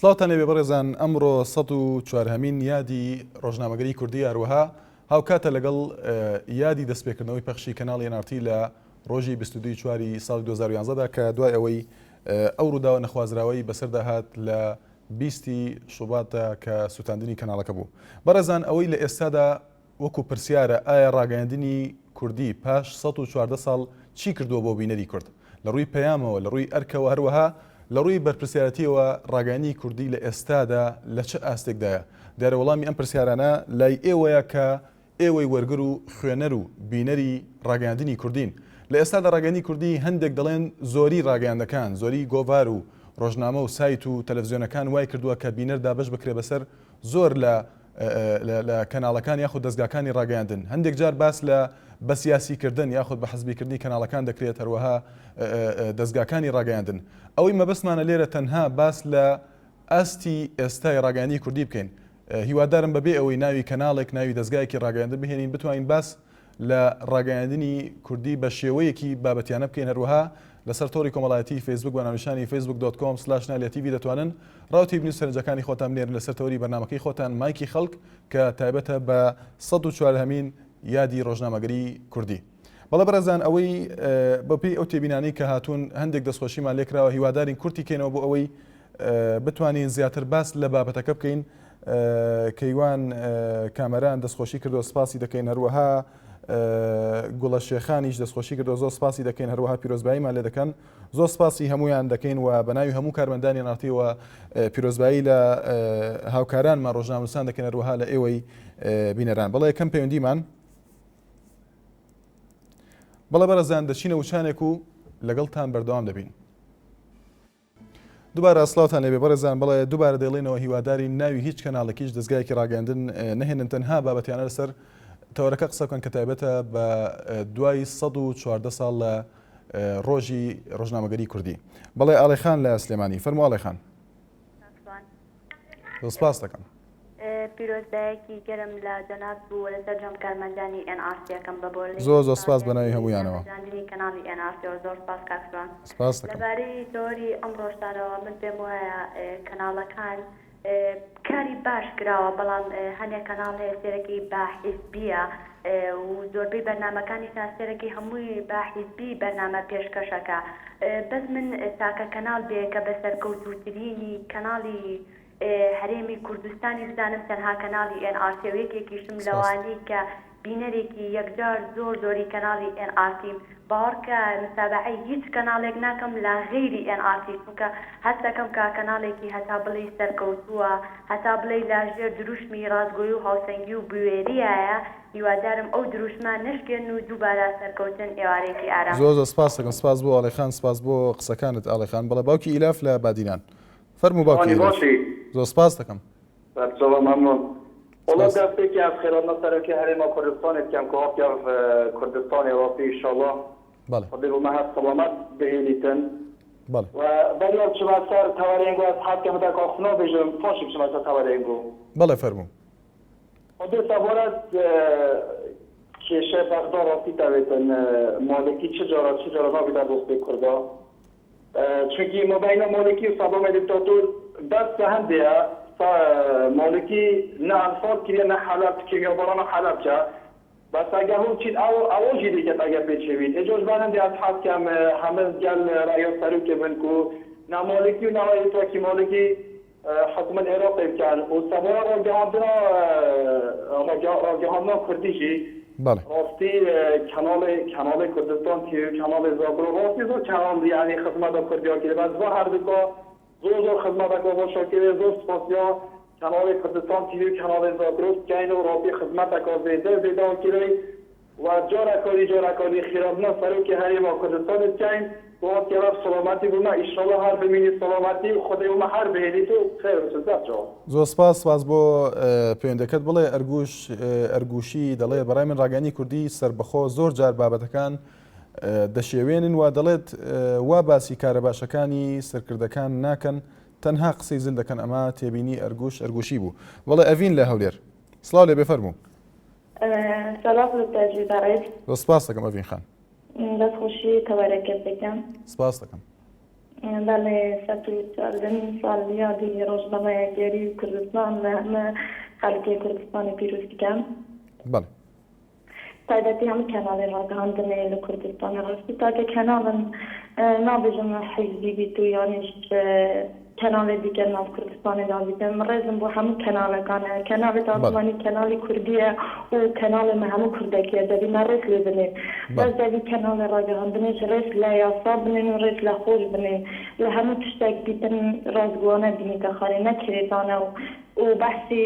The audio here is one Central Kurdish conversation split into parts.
سڵاوتان لێبێ بەڕێزان ئەمڕۆ 104 هەمین یادی ڕۆژنامەگەری کوردی هەروەها هاوکاتە لەگەڵ یادی دەستپێکردنەوەی پەخشی کەناڵی NRT لە ڕۆژی 22 چواری ساڵی 2011 دا کە دوای ئەوەی ئەو ڕووداوە نەخوازراوەی بەسەردا هات لە بیستی شوباتدا کە سوتاندنی کەناڵەکە بوو. بەڕێزان ئەوەی لە ئێستادا وەکو پرسیارە ئایا ڕاگەیاندنی کوردی پاش 114 ساڵ چی کردووە بۆ بینەری کورد؟ لە ڕووی پەیامەوە، لە ڕووی ئەرکەوە هەروەها لە ڕووی بەرپرسیارەتیەوە ڕاگەیاندنی کوردی لە ئێستادا لە چ ئاستێکدایە؟ دیارە وەڵامی ئەم پرسیارانە لای ئێوەیە کە ئێوەی وەرگر و خوێنەر و بینەری ڕاگەیاندنی کوردین. لە ئێستادا ڕاگەیاندنی کوردی هەندێک دەڵێن زۆری ڕاگەیاندەکان، زۆری گۆڤار و ڕۆژنامە و سایت و تەلەفزیۆنەکان وای کردووە کە بینەر دابەش بکرێ بەسەر زۆر لە لە کەناڵەکان یاخود دەزگاکانی ڕاگەیاندن. هەندێک جار باس لە بە سیاسی کردن یاخود بە حزبی کردنی کەناڵەکان دەکرێت هەروەها دەزگاکانی ڕاگەیاندن. ئەوەی مەبەستمانە لێرە تەنها باس لە ئاستی ئێستای ڕاگەیاندنی کوردی بکەین. هیوادارم بەبێ ئەوەی ناوی کەناڵێک، ناوی دەزگایەکی ڕاگەیاندن بهێنین، بتوانین باس لە ڕاگەیاندنی کوردی بە شێوەیەکی بابەتیانە بکەین، هەروەها لەسەر تۆڕی کۆمەڵایەتی فەیسبوک بە ناونیشانی Facebook dot com slash نالیا تیڤی دەتوانن ڕا و تێبینی و سەرنجەکانی خۆتان بنێرن لەسەر تەوەری بەرنامەکەی خۆتان مایکی خەڵک کە تایبەتە بە 104 هەمین یادی ڕۆژنامەگەری کوردی. بەڵێ بەڕێزان ئەوەی بەپێی ئەو تێبینانەی کە هاتوون هەندێک دەستخۆشیمان لێکراوە هیوادارین کورتی کەینەوە بۆ ئەوەی بتوانین زیاتر باس لە بابەتەکە بکەین کەیوان کامەران دەستخۆشی کردو سپاسی دەکەین هەروەها گوڵە شێخانیش دەستخۆشی کردو زۆر سپاسی دەکەین هەروەها پیرۆزباییمان لێ دەکەن زۆر سپاسی هەمویان دەکەین و بە ناوی هەموو کارمەندانی ناتیەوە پیرۆزبایی لە هاوکارانمان ڕۆژنامەنووسان دەکەن هەروەها لە ئێوەی بینەران بەڵێ کەم پەیوەندیمان بەڵێ بەڕێزان دەچینە وچانێک و لەگەڵتان بەردەوام دەبین. دوبارە سڵاوتان لێبێ بەڕێزان بەڵێ دوبارە دەیڵێنەوە هیوادارین ناوی هیچ کەناڵێک هیچ دەزگایەکی ڕاگەیاندن نەهێنن تەنها بابەتیانە لەسەر تەوەرەکە قسە بکەن کە تایبەتە بە دوای 114 ساڵ لە ڕۆژی ڕۆژنامەگەری کوردی بەڵێ ئاڵێخان لە سلێمانی فەرموو ئاڵێخان سپاس دەکەم. پیرۆزبایەکی گەرم لە جەنابت و لە سەرجەم کارمەندانی ئێن ئاڕ تی ئەکەم بە بۆنەی زۆر زۆر سپاس بە ناوی هەموویانەوە. دامەزراندنی کەناڵی ئێن ئاڕ تیەوە زۆر سپاس کاک سوان. سپاس دەکەم. لەبارەی تەوەری ئەمڕۆشتانەوە من پێم وایە کەناڵەکان کاری باش کراوە بەڵام هەنێ کەناڵ هەیە سێرەکی بە حیزبیە و زۆربەی بەرنامەکانیشتان سێرەکی هەمووی بە حیزبی بەرنامە پێشکەشەکا بەس من تاکە کەناڵ بێ کە بە سەرکەوتووترینی کەناڵی هەرێمی کوردستانی بزانم تەنها کەناڵی ئێن ئاڕ تی و یەکێکیشم سپاس. لەوانەی کە بینەرێکی یەکجار زۆر زۆری کەناڵی ئێن ئاڕ تیم باوەڕکە متابەعەی هیچ کەناڵێک ناکەم لە غەیری ئێن ئاڕ تی چونکە هەست دەکەم کە کەناڵێکی هەتا بڵێی سەرکەوتووە هەتا بڵێی لە ژێر دروشمی ڕاستگۆی و هاوسەنگی و بوێریایە هیوادارم ئەو دروشمە نەشکێنن و دووبارە سەرکەوتن ئێوارەیەکی ئارام. زۆر زۆر سپاست دەکەم سپاس بۆ ئاڵێ خان سپاس بۆ قسەکانت ئاڵێ خان بەڵێ باوکی ئیلاف لە بادینان فەرموو باوکی چۆنی ئیلاف باشی؟ زۆر سپاست دەکەم. سەرچاوە مەمنون. وەڵا سپاس. دەستێکی ئەز خێراتنا سەرۆکی هەرێما کوردستانێ بکەم کە هاتیە کوردستانێ ڕاستی ئیشاڵا بەڵێ. خودێ بۆ مە هەر سڵامەت بهێلیتن بەڵێ. و بەریا بچمە سەر تەوەرێنگو ئەز حەز کەم هەتا ئاخفنا بێژم پاشی بچمە سەر تەوەرێنگو. بەڵێ فەرموو. خودێ سەبارەت کێشە بەغدا ڕاستی تاوێتن مالکی چ جارا چ جارا نابیتە دۆستێ کوردا چونکی مابەینا مالکی و سەدامێ دیکتاتۆر بەس هەندێە مالکی نە ئەنفال کریە نە حەلەب کیمیابارانا حەلەبجە بەس ئەگە هو چیت ئەو ئەوە ژی دیکەت ئەگە پێ چێویت ئێجاش بەر هەندێ ئەز حەز کەم هەمز گەل رەیا سەروکێ بن کو نە مالکی و نە ئەوێ مالکی حکومەت عێراقی بکەن و سەبارە ڕاگەهاندنا ڕاگەهاندنا کوردی ژی بەڵێ. ڕاستی کەناڵێ کەناڵێ کوردستان تی وی و کەناڵێ زاگرۆ ڕاستی زۆر کەناڵ یانی خزمەتا کوردیا کردی بەس ڤا هەردووکا زۆر زۆر خزمەتەکا باشا کردی زۆر سپاسیا کەناڵێ کوردستان تی وی و کەناڵێ زاگرۆس بکەین و ڕاستی خزمەتەکا زێدە زێدە کردی و جارەکانی جارەکانی خیراتنا سەرۆکی هەرێما کوردستانی بکەین وات یارب سڵامەتی بومە ئیشاڵا هەر بمینی سڵامەتی و خودێ ومە هەر بهێلیت و خێر بچن زەف جوان. زۆر سپاس سپاس بۆ پەیوەندەکەت بڵێ ئەرگوش ئەرگوشی دەڵێ بەڕای من ڕاگەیاندنی کوردی سەربەخۆ زۆر جار بابەتەکان دەشێوێنن و دەڵێت وا باسی کارە باشەکانی سەرکردەکان ناکەن تەنها قسەی زل دەکەن ئەمە تێبینی ئەرگوش ئەرگوشی بوو بەڵێ ئەڤین لە هەولێر سڵاو لێ بێ فەرموو. سڵاو لە تاجی بەڕێز. زۆر سپاس دەکەم ئەڤین خان. دەست خۆشی تەوەرەکەت دەکەم. سپاس دەکەم. بەڵێ 114مین ساڵیادی ڕۆژنامەگەری کوردستان لە هەمە خەڵکی کوردستانی پیرۆز دکەم. بەڵێ. تایبەتی هەموو کەناڵی ڕاگەهاندنێ لە کوردستانی ڕاستی تاکە کەناڵن نابێژم حیزبی بیت و یانیش کەناڵێ دیکە ناو کوردستانی نابیتم ڕێزم بۆ هەموو کەناڵەکانە کەناڵی تاسمانی کەناڵی کوردیە و کەناڵی مە هەموو کوردەکیە دەبی مە ڕێز لێ بنێن بەس دەبی کەناڵی ڕاگەهاندنێش ڕێز لە یاسا بنێن و ڕێز لە خۆش بنێن لە هەموو تشتێک بیتن ڕاستگوانە بینیتە خارێ نەکرێتانە و و بەحسی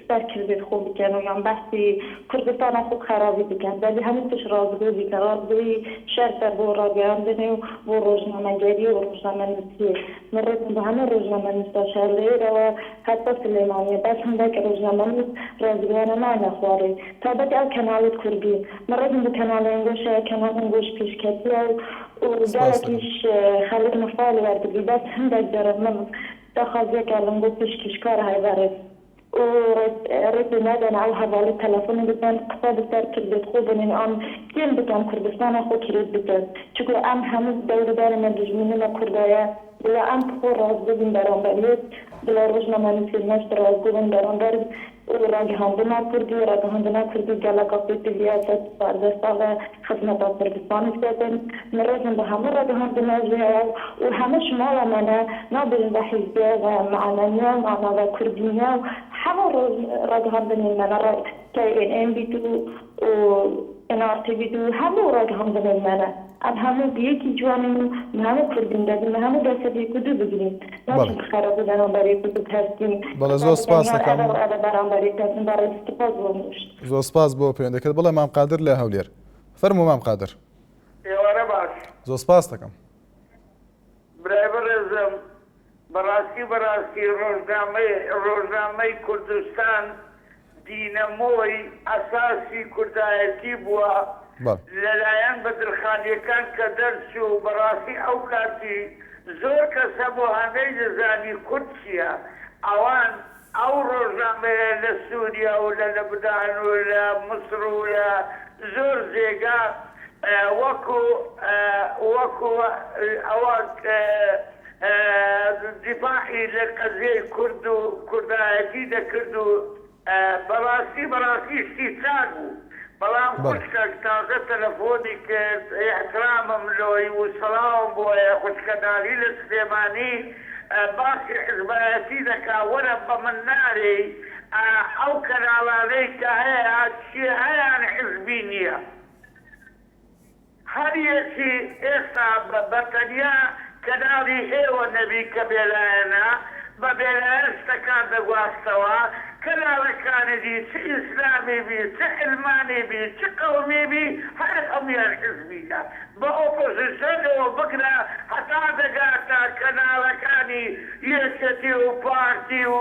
سەر کردێت خۆ بکەن و یان بەحسی کوردستانا خۆ خەرابی بکەن دەبی هەموو تش ڕاستگۆ بیتن ڕاستگۆیی شەرتە بۆ ڕاگەیاندنێ و بۆ ڕۆژنامەگەری و ڕۆژنامەنووسیێ من ڕێزم بۆ هەموو ڕۆژنامەنووساش هەیە لێرەوە هەتا سلێمانیە بەس هەندێک ڕۆژنامەنووس ڕاستگۆانە نایەنە خوارێ تایبەت ئەو کەناڵێت کوردی من ڕێزم بۆ کەناڵی ئەنگۆش هەیە کەناڵ ئەنگۆش پێشکەتیە و و سپاس دەکەم. گەلەکیش خەڵک مفالی وەرگری بەس هەندێک جارە من داخوازیەکە لنگۆ پێشکەشکار های بەڕێز و ڕێ پێ نادەن ئەو هەڤاڵی تەلەفۆنی بکەن قسە لەسەر کردێت خۆ بنێن ئان کێم بکەن کوردستانە خۆ کرێت بکەن چکو ئەم هەموو دەوروبەرە مە دوژمنی مە کوردایە بڵا ئەم خۆ ڕاستگۆ بین بەرامبەر یەک بڵا ڕۆژنامەنووسێن مەش ڕاستگۆ بن بەرامبەر و ڕاگهاندنا کوردی ڕاگهاندنا کوردی گەلەکا پێ 114 ساڵە خزمەتا کوردستانی دکەن من ڕێزم بە هەموو ڕاگهاندنا ژی هەیە و هەمووش ماڵە منە نابێژم بە حیزبێ و مەعنا نیە و مەعنا بە کوردی نیە و هەموو ڕۆژ ڕاگهاندنی منە ڕ کەی ئێن ئێن بیت و و ئێن ئاڕ تی بیت و هەموو ڕاگهاندنی منە ئەم هەموو یەکی جوانین و هەموو کوردین دەبین هەموو دەسەت یەک و دوو بگرین بەڵێ. ناچین خەرابی بەرامبەر یەک و دوو بهەستین بەڵێ قسە زۆر بکەن سپاس یان دەکەم. ئەرە و ئەرە بەرامبەر یەک هەستن بەڕێز سپاس بۆ هەموو شت. زۆر سپاس بۆ پەیوەندەکەت. بەڵێ مام قادر لە هەولێر. فەرموو مام قادر. ئێوارە باش. زۆر سپاست دەکەم. برای بەڕێزم بەڕاستی بەڕاستی ڕۆژنامەی ڕۆژنامەی کوردستان دینەمۆی ئەساسی کوردایەتی بووە بەڵێ. لەلایەن بەدرخانیەکان کە دەرچوو بەڕاستی ئەو کاتی زۆر کەس هەبوو نەیدەزانی کورد چیە ئەوان ئەو ڕۆژنامەیە لە سوریا و لە لەبنان و لە مسڕ و لە زۆر جێگا وەکو وەکو ئەوە دیفاعی لە قەزیەی کورد و کوردایەتی دەکرد و بەڕاستی بەڕاستی شتی چاک بوو بەڵام بەڵێ. خوشکەک تازە تەلەفۆنی کرد ئیحترامم لۆی و سڵاوم بۆیە خوشکە نالی لە سلێمانی باسی حزبایەتی دەکا وەرە بەمن نارێی ئەو کەناڵانەی کە هەیە چی هەیان حزبی نیە. هەر یەکی ئێستا بە تەنیا کەناڵی ئێوە نەبی کە بێلایەنە بە بێلایەن شتەکان دەگواستەوە کەناڵەکانی دی چ ئیسلامی بی چ عیلمانی بی چ قەومی بی هەر هەمویان حزبیە بە ئۆپۆزسیۆنەوە بگرە هەتا دەگاتە کەناڵەکانی یەکێتی و پارتی و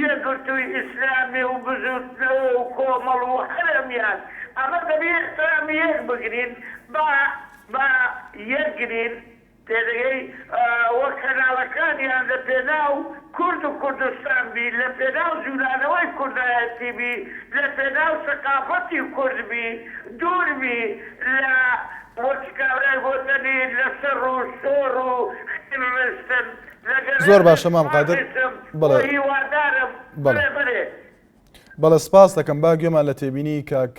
یەکگرتوی ئیسلامی و بزوتنەوە و کۆمەڵ و هەر هەمویان ئەمە دەبی ئیحترامی یەک بگرین با با یەک گرین تێدەگەی وە کەناڵەکانیان لە پێناو کورد و کوردستان بی لە پێناو جولانەوەی کوردایەتی بی لە پێناو سەقافەتی کورد بی دوور بی لە وەک کابرای گۆتەنی لە شەڕ و شۆڕ و خوێن ڕشتن لەگەر زۆر باشە مام قادر ڕێزم بەڵێ و هیوادارم بەڵێ. بەرێ بەرێ. بەڵێ سپاست دەکەم با گوێمان لە تێبینی کاک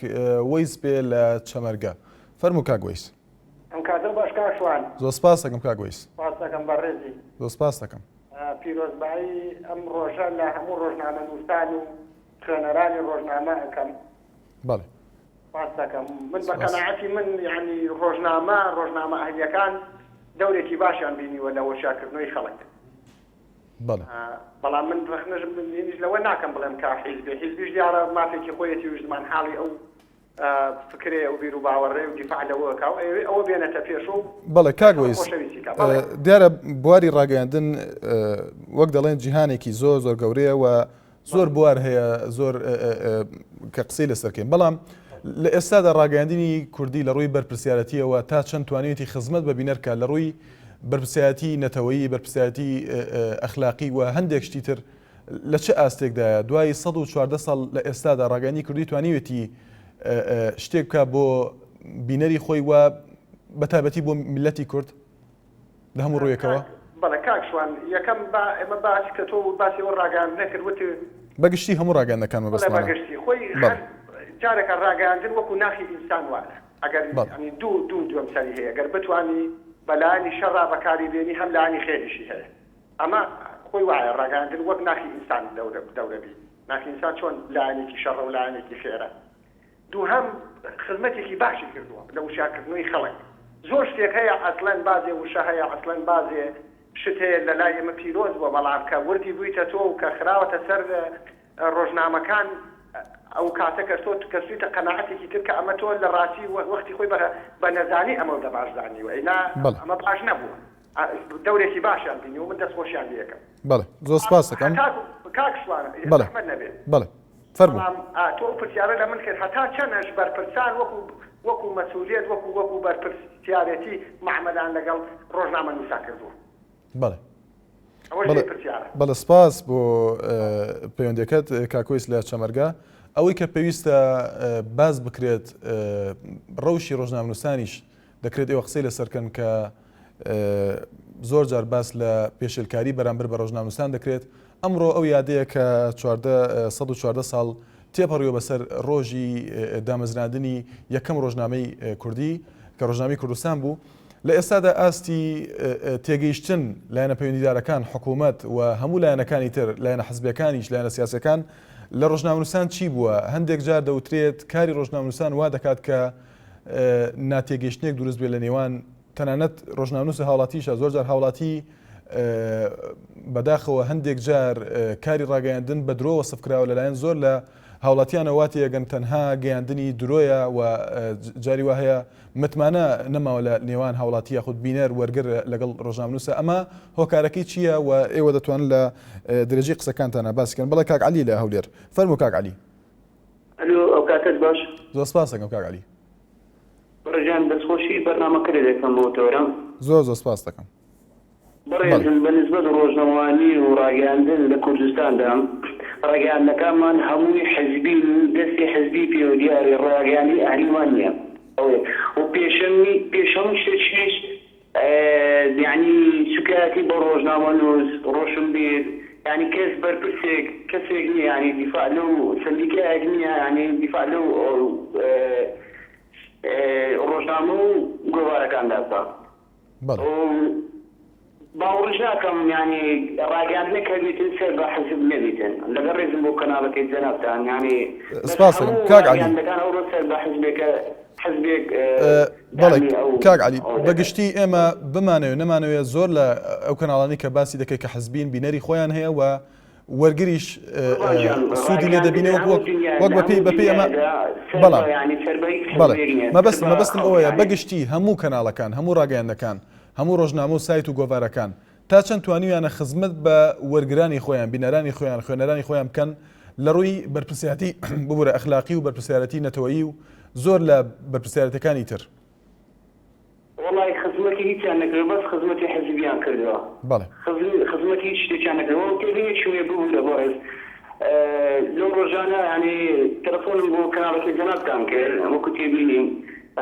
وەیس بێ لە چەمەرگە فەرموو کاک وەیس. ئەم کاتەو باش کاک شوان. زۆر سپاست دەکەم کاک وەیس. سپاست دەکەم بەڕێزی. زۆر سپاست دەکەم. پیرۆزبایی ئەم ڕۆژە لە هەموو ڕۆژنامەنووسان و خوێنەرانی ڕۆژنامە ئەکەم. بەڵێ. سپاست دەکەم. من بە سپاس. قەناعەتی من یانی ڕۆژنامە، ڕۆژنامە ئەهلیەکان دەورێکی باشیان بینیوە لە وەشیارکردنەوەی خەڵک. بەڵێ. بەڵام من ڕەخنەشم هینیش لەوە ناکەم بڵێم کە حیزبێ، حیزبیش دیارە مافێکی خۆیەتی و زمان حاڵی ئەو فکرەیە و بیروباوەڕەیە و دیفاع لەوە ئەکا و ئەیەوێ ئەوە بێنێتە پێش و بەڵێ کاک وەیس خۆشەویستی کا. بەڵێ. دیارە بواری ڕاگەیاندن وەک دەڵێن جیهانێکی زۆر زۆر گەورەیە و زۆر بوار هەیە زۆر کە قسەی لەسەر کەین بەڵام لە ئێستادا ڕاگەیاندنی کوردی لە ڕووی بەرپرسیارەتیەوە تا چەند توانیویەتی خزمەت بە بینەر بکات لە ڕووی بەرپرسیارەتی نەتەوەیی بەرپرسیارەتی ئەخلاقی و هەندێک شتی تر لە چ ئاستێکدایە دوای 114 ساڵ لە ئێستادا ڕاگەیاندنی کوردی توانیویەتی شتێک بکات بۆ بینەری خۆی و بە تایبەتی بۆ میللەتی کورد لە هەموو ڕوویەکەوە؟ بەڵێ کاک شوان یەکەم با ئێمە باس کە تۆ باسی ئەو ڕاگەیاندنە کرد وت. بە گشتی هەموو ڕاگەیاندنەکان بەڵێ بە مەبەستمانە. گشتی خۆی بەڵێ. هەر جارێکە ڕاگەیاندن وەکو ناخی ئینسان وایە ئەگەر بەڵێ. یانی دوو دوو جەمسەری هەیە گەر بتوانی بە لایەنی شەڕا بەکاری بێنی هەم لایەنی خێریشی هەیە ئەمە خۆی وایە ڕاگەیاندن وەک ناخی ئینسان دەورە دەورەبی ناخی ئینسان چۆن لایەنێکی شەڕە و لایەنێکی خێرە دووهەم خزمەتێکی باشی کردووە لە وشیارکردنەوەی خەڵک. زۆر شتێک هەیە ئەسڵەن بازێ وشە هەیە ئەسڵەن بازێ شت هەیە لە لای ئێمە پیرۆز بووە بەڵام کە وردی بوویتە تۆ و کە خراوەتە سەر ڕۆژنامەکان ئەو کاتە کە تۆ کەسویتە قەناعەتێکی تر کە ئەمە تۆ لە ڕاستی وەختی خۆی بە نەزانی ئەمەو دە باش زانیوە ئینا بەڵێ. ئەمە باش نەبووە. دەورێکی باشیان بینیوە من دەست خۆشیان لێ ئەکەم. بەڵێ زۆر سپاست دەکەم. هەتاکو کاک شوان بەڵێ زەحمەت نەبێ. بەڵێ فەرموو. بەڵام تۆ ئەو پرسیارە لە من کرد هەتا چەنەش بەرپرسان وەکو وەکو مەسولیەت وەکو وەکو بەرپرسیارێتی مەعمەلان لەگەڵ ڕۆژنامەنووسان کردووە. بەڵێ. ئەوەش بەڵێ جێی پرسیارە. بەڵێ سپاس بۆ پەیوەندیەکەت کاک وەیس لە چەمەرگە. ئەوەی کە پێویستە باس بکرێت ڕەوشی ڕۆژنامەنووسانیش دەکرێت ئێوە قسەی لەسەر کەن کە زۆر جار باس لە پێشێلکاری بەرامبەر بە ڕۆژنامەنووسان دەکرێت. ئەمڕۆ ئەو یادەیە کە 114 ساڵ تێپەڕیوە بەسەر ڕۆژی دامەزراندنی یەکەم ڕۆژنامەی کوردی کە ڕۆژنامەی کوردستان بوو. لە ئێستادا ئاستی تێگەیشتن لایەنە پەیوەندیدارەکان، حکوومەت و هەموو لایەنەکانی تر، لایەنە حزبیەکانیش، لایەنە سیاسیەکان لە ڕۆژنامەنووسان چی بووە؟ هەندێک جار دەوترێت کاری ڕۆژنامەنووسان وا دەکات کە ناتێگەیشتنێک دروست بێت لە نێوان تەنانەت ڕۆژنامەنووس و هاوڵاتیشە زۆر جار هاوڵاتی بەداخەوە هەندێک جار کاری ڕاگەیاندن بە درۆ وەسف کراوە لەلایەن زۆر لە هاوڵاتیانە وا تێگەن تەنها گەیاندنی درۆیە و جاری وا هەیە متمانە نەماوە لە نێوان هاوڵاتی یاخود بینەر وەرگر لەگەڵ ڕۆژنامەنووسە ئەمە هۆکارەکەی چییە و ئێوە دەتوانن لە درێژی قسەکانتانە باسی کەن بەڵێ کاک عەلی لە هەولێر فەرموو کاک عەلی. ئەلۆ ئەوکاتەت باش. زۆر سپاست دەکەم کاک عەلی. بەڕێزیان دەستخۆشی بەرنامەکە لێ دەکەم بۆ تەوەرە. زۆر زۆر سپاست دەکەم. بەڕێزم بە نسبەت ڕۆژنەوانی و ڕاگەیاندن لە کوردستاندا ڕاگەیاندنەکانمان هەمووی حزبین و دەستی حزبی پێوە دیارە ڕاگەیاندنی ئەهلیمان نیە ئەوەیە و پێشەمی پێش هەموو شتێکیش یانی سوکایەتی بە ڕۆژنامەنووس، ڕۆشنبیر، یانی کەس بەرپرسێک کەسێک نیە یانی دیفاع لەو سەندیکایەک نیە یانی دیفاع لەو ڕۆژنامە و گۆڤارەکاندا بکا. بەڵێ. باوەڕیش ناکەم یانی ڕاگەیاندنێک هەبیتن سەر بە حزب نەبیتن لەگەڵ ڕێزم بۆ کەناڵەکەی جەنابتان یانی بەس سپاس دەکەم هەموو کاک عەلی. ڕاگەیاندنەکان ئەوڕۆ سەر بە حزبێکە حزبێک بەڵێ یانی ئەو کاک عەلی ئەوە بە دەکەن. گشتی ئێمە بمانەوێ نەمانەوێ زۆر لە ئەو کەناڵانەی کە باسی دەکەی کە حزبین بینەری خۆیان هەیە و وەرگریش قوربان گیان سوودی لێ ڕاگەیاندن دەبینێ لە وەک هەموو وەک دنیا وەک لە بەپێی هەموو بەپێی ئەمە دنیادا سەر بەڵام بە یانی سەر بە هیچ بەڵێ حزبێک نییە سەر مەبەستم بە مەبەستم خەڵک ئەوەیە بە یانی گشتی هەموو کەناڵەکان هەموو ڕاگەیاندنەکان هەموو ڕۆژنامە و سایت و گۆڤارەکان تا چەند توانیویانە خزمەت بە وەرگرانی خۆیان، بینەرانی خۆیان، خوێنەرانی خۆیان بکەن لە ڕووی بەرپرسیارەتی ببورە ئەخلاقی و بەرپرسیارەتی نەتەوەیی و زۆر لە بەرپرسیارەتەکانی تر؟ وەڵای خزمەتی هیچیان نەکردوە بەس خزمەتی حزبیان کردوە بەڵێ. خزمەتی هیچ شتێکیان نەکردوە وەڵا تێبینیەکم هەیە ببورە بەڕێز لەو ڕۆژانە یانی تەلەفۆنم بۆ کەناڵەکەی جەنابتان کرد وەکو تێبینی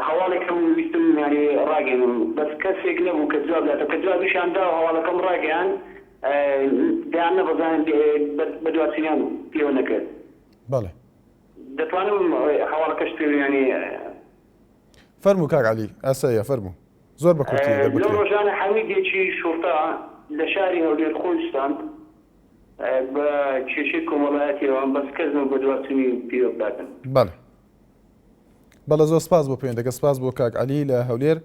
هەواڵێک هەبوو ویستم یانی ڕاگەیەنم بەس کەسێک نەبوو کە جواب داتەوە کە جوابیشیان داوە هەواڵەکەم ڕاگەیاند دەیان نەبەزاند بەدواچونیان پێوە نەکرد. بەڵێ. دەتوانم هەواڵەکەشت پێ یانی. فەرموو کاک عەلی ئاساییە فەرموو زۆر بە کورتی ئەگەر لەو بکرێ. ڕۆژانە حەمیدێکی شوڕتە لە شاری هەولێر خۆی سوتاند بە کێشەی کۆمەڵایەتیەوە بەس کەس نەبوو بەدواچونی پێوە بکاتن. بەڵێ. بەڵێ زۆر سپاس بۆ پەیوەندەکە سپاس بۆ کاک عەلی لە هەولێر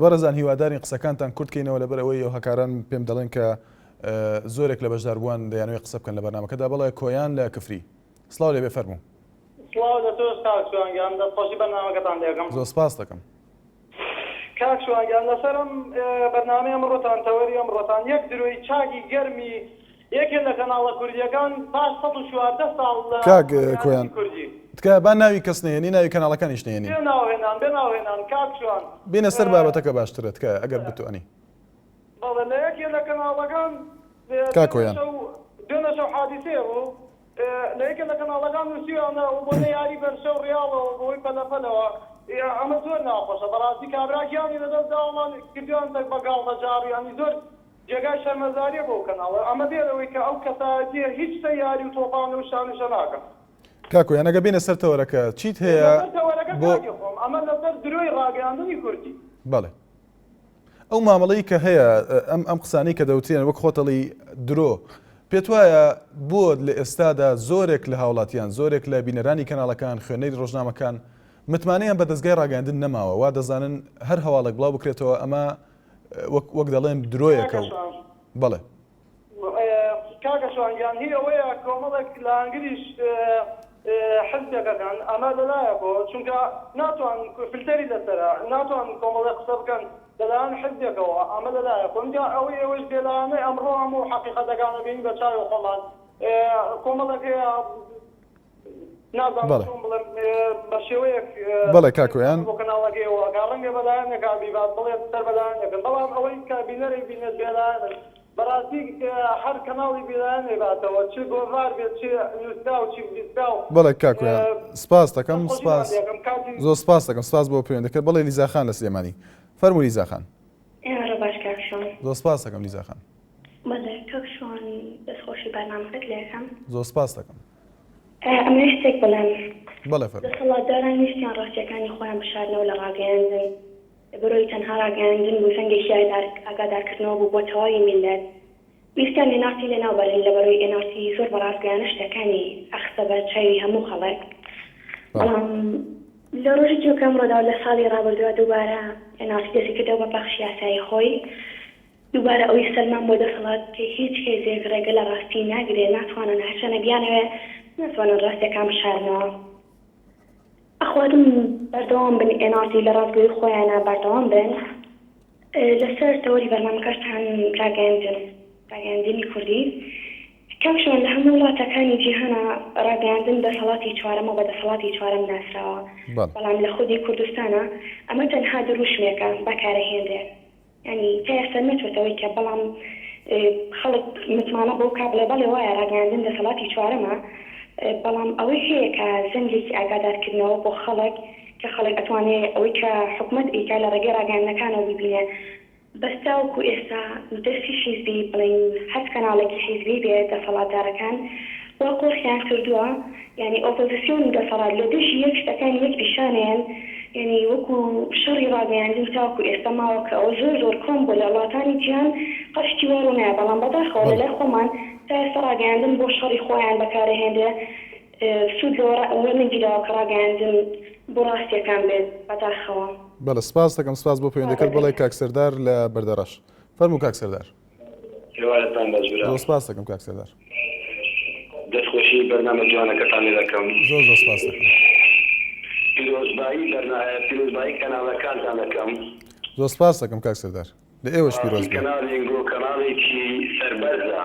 بەڕێزان هیوادارین قسەکانتان کورت کەینەوە لەبەر ئەوەی ئەو هەکاران پێم دەڵێن کە زۆرێک لە بەشداربووان دەیانەوێت قسە بکەن لە بەرنامەکەدا بەڵێ کۆیان لە کفری سڵاو لێبێ فەرموو. سڵاو لە تۆش کاک شوان گیان دەستخۆشی بەرنامەکەتان لێکەم. زۆر سپاست دەکەم. کاک شوان گیان لەسەر ئەم بەرنامەی ئەمڕۆتان تەوەری ئەمڕۆتان یەک درۆی چاکی گەرمی یەکێ لە کەناڵە کوردیەکان پاش 114 ساڵ لە کاک کۆیان ڕاگەیاندنی کوردی. تکایە با ناوی کەس نەهێنی ناوی کەناڵەکانیش نەهێنین. بێ ناو هێنان بێ ناو هێنان کاک شوان. بێنە سەر بابەتەکە باشترە تکایە ئەگەر بتوانی. بەڵێ لە یەکێ لە کەناڵەکان کاک کۆیان. دوێنێ شەو حادیسەیە بوو لە یەکێ لە کەناڵەکان نووسیویانە و بۆنە یاری بەرشە و ڕیاڵەوە بەهۆی پەلە پەلەوە ئەمە زۆر ناخۆشە بەڕاستی کابرا گیانی لەدەست داوە مان کردویانتە بە گاڵتەجاڕ یانی زۆر. جێگای شەرمەزاریە بۆ ئەو کەناڵە ئەمە بێ لەوەی کە ئەو کەسایەتیە هیچ سەیاری و تۆپان و شتانیشە ناکا. کاکۆ یان ئەگەر بێینە سەر تەوەرەکە چیت هەیە لەسەر تەوەرەکە بۆ. کاکی خۆم ئەمە لەسەر درۆی ڕاگەیاندنی کوردی. بەڵێ ئەو مامەڵەی کە هەیە ئەم ئەم قسانەی کە دەوترێن وەک خۆتەڵی درۆ پێت وایە بۆ لە ئێستادا زۆرێک لە هاوڵاتیان زۆرێک لە بینەرانی کەناڵەکان خوێنەری ڕۆژنامەکان متمانەیان بە دەزگای ڕاگەیاندن نەماوە وا دەزانن هەر هەواڵێک بڵاو بکرێتەوە ئەمە وەک وەک دەڵێن درۆیەکە و بەڵێ. کاکە شوان گیان هی ئەوەیە کۆمەڵێک لایەنگریش حزبێکەکەن ئەمە لەلایەکەوە چونکە ناتوان فلتەری لەسەرە ناتوان کۆمەڵێک قسە بکەن لەلایەن حزبێکەوە ئەمە لەلایەکەوە ئینجا ئەوەی ئێوەش بێلایەنەی ئەمڕۆ هەموو حەقیقەتەکان ئەبینین بە چاوی خۆمان کۆمەڵێک هەیە نازانم بەڵێ. چۆن بڵێم بە شێوەیەک بەڵێ کاکۆیان. بۆ کەناڵەکەی ئەوە ئەکا ڕەنگە بە لایەنێکا بیبات بڵێت سەر بە لایەنێکن بەڵام ئەوەی کە بینەرێک بینێت بێلایەنن بەڕاستی هەر کەناڵی بێلایەن ئەیباتەوە چ گۆڤار بێت چ نووسراو چ بیستراو بەڵێ کاکۆیان سپاس دەکەم دەستخۆشیتان سپاس لێ ئەکەم کاتی زۆر سپاس دەکەم سپاس بۆ پەیوەندەکەت بەڵێ لیزا خان لە سلێمانی فەرموو لیزا خان. ئێوارە باش کاک شوان. زۆر سپاس دەکەم لیزا خان. بەڵێ کاک شوان دەست خۆشی بەرنامەکەت لێ ئەکەم. زۆر سپاست دەکەم. ئەمەوێ شتێک بڵێم. بەڵێ فەرموو. دەسەڵاتداران ویستیان ڕاستیەکانی خۆیان بشارنەوە لە ڕاگەیاندن. لەبەرئەوەی تەنها ڕاگەیاندن بوو زەنگێکی ئاگادارکردنەوە بوو بۆ تەواوی میللەت. ویستیان ئێن ئاڕ تی لەناو بەرن لەبەرئەوەی ئێن ئاڕ تی زۆر بە ڕاستگۆیانە شتەکانی ئەخستە بەر چاوی هەموو خەڵک. بەڵام لە ڕۆژێکی وەک ئەمڕۆدا و لە ساڵی ڕابردووە دووبارە ئێن ئاڕ تی دەستی کردەوە بە پەخشی یاسایی خۆی. دووبارە ئەوەی سەلماند بۆ دەسەڵات کە هیچ هێزێک ڕێگە لە ڕاستی ناگرێ، ناتوانن هەرچەنە بیانەوێ ناتوانن ڕاستیەکان بشارنەوە. ئەخوازم بەردەوام بن ئێن ئاڕ تی لە ڕاستگۆیی خۆیانا بەردەوام بن. لەسەر تەوەری بەرنامەکەشتان ڕاگەیاندن ڕاگەیاندنی کوردی کاک شوان لە هەموو وڵاتەکانی جیهانا ڕاگەیاندن دەسەڵاتی چوارەمە و بە دەسەڵاتی چوارەم ناسراوە بەڵام لە خودی کوردستانا ئەمە تەنها دروشمێکە بەکارەهێنرێ. یانی تا ئێستا نەچۆتەوەی کە بەڵام خەڵک متمانە بەو کا بڵێ بەڵێ وایە ڕاگەیاندن دەسەڵاتی چوارەمە بەڵام ئەوەی هەیە کە زەنگێکی ئاگادارکردنەوە بۆ خەڵک کە خەڵک ئەتوانێ ئەوەی کە حکومەت ئەیکا لە ڕێگەی ڕاگەیاندنەکانەوە بیبینێ بەس تاوەکو ئێستا دەستی حیزبی بڵێین هەر کەناڵێکی حیزبی بێ دەسەڵاتدارەکان وا قۆرخیان کردووە یانی ئۆپۆزسیۆن و دەسەڵات لە دژی یەک شتەکان یەک پیشانێن یانی وەکو شەڕی ڕاگەیاندن تاوەکو ئێستا ماوە کە ئەوە زۆر زۆر کۆن بووە لە وڵاتانی جیهان قەت شتی وا ڕوونایە بەڵام بەداخەوە لە لای خۆمان تا ئێستا ڕاگەیاندن بۆ شەڕی خۆیان بەکارەهێنرێ سوود لەوە وەرنەگیراوە کە ڕاگەیاندن بۆ ڕاستیەکان بێت بەداخەوە. بەڵێ سپاست دەکەم سپاس بۆ پەیوەندەکەت بەڵێ کاک سەردار لە بەردەڕەش فەرموو کاک سەردار. هیوایەتان باش برا. زۆر سپاست دەکەم کاک سەردار. دەست خۆشی بەرنامە جوانەکەتان لێ دەکەم. زۆر زۆر سپاست دەکەم. پیرۆزبایی بەرنا پیرۆزبایی کەناڵەکانتان دەکەم. زۆر سپاست دەکەم کاک سەردار. لە ئێوەش پیرۆز بەڕاستی بێ. کەناڵی ئینگۆ کەناڵێکی سەربەرزە.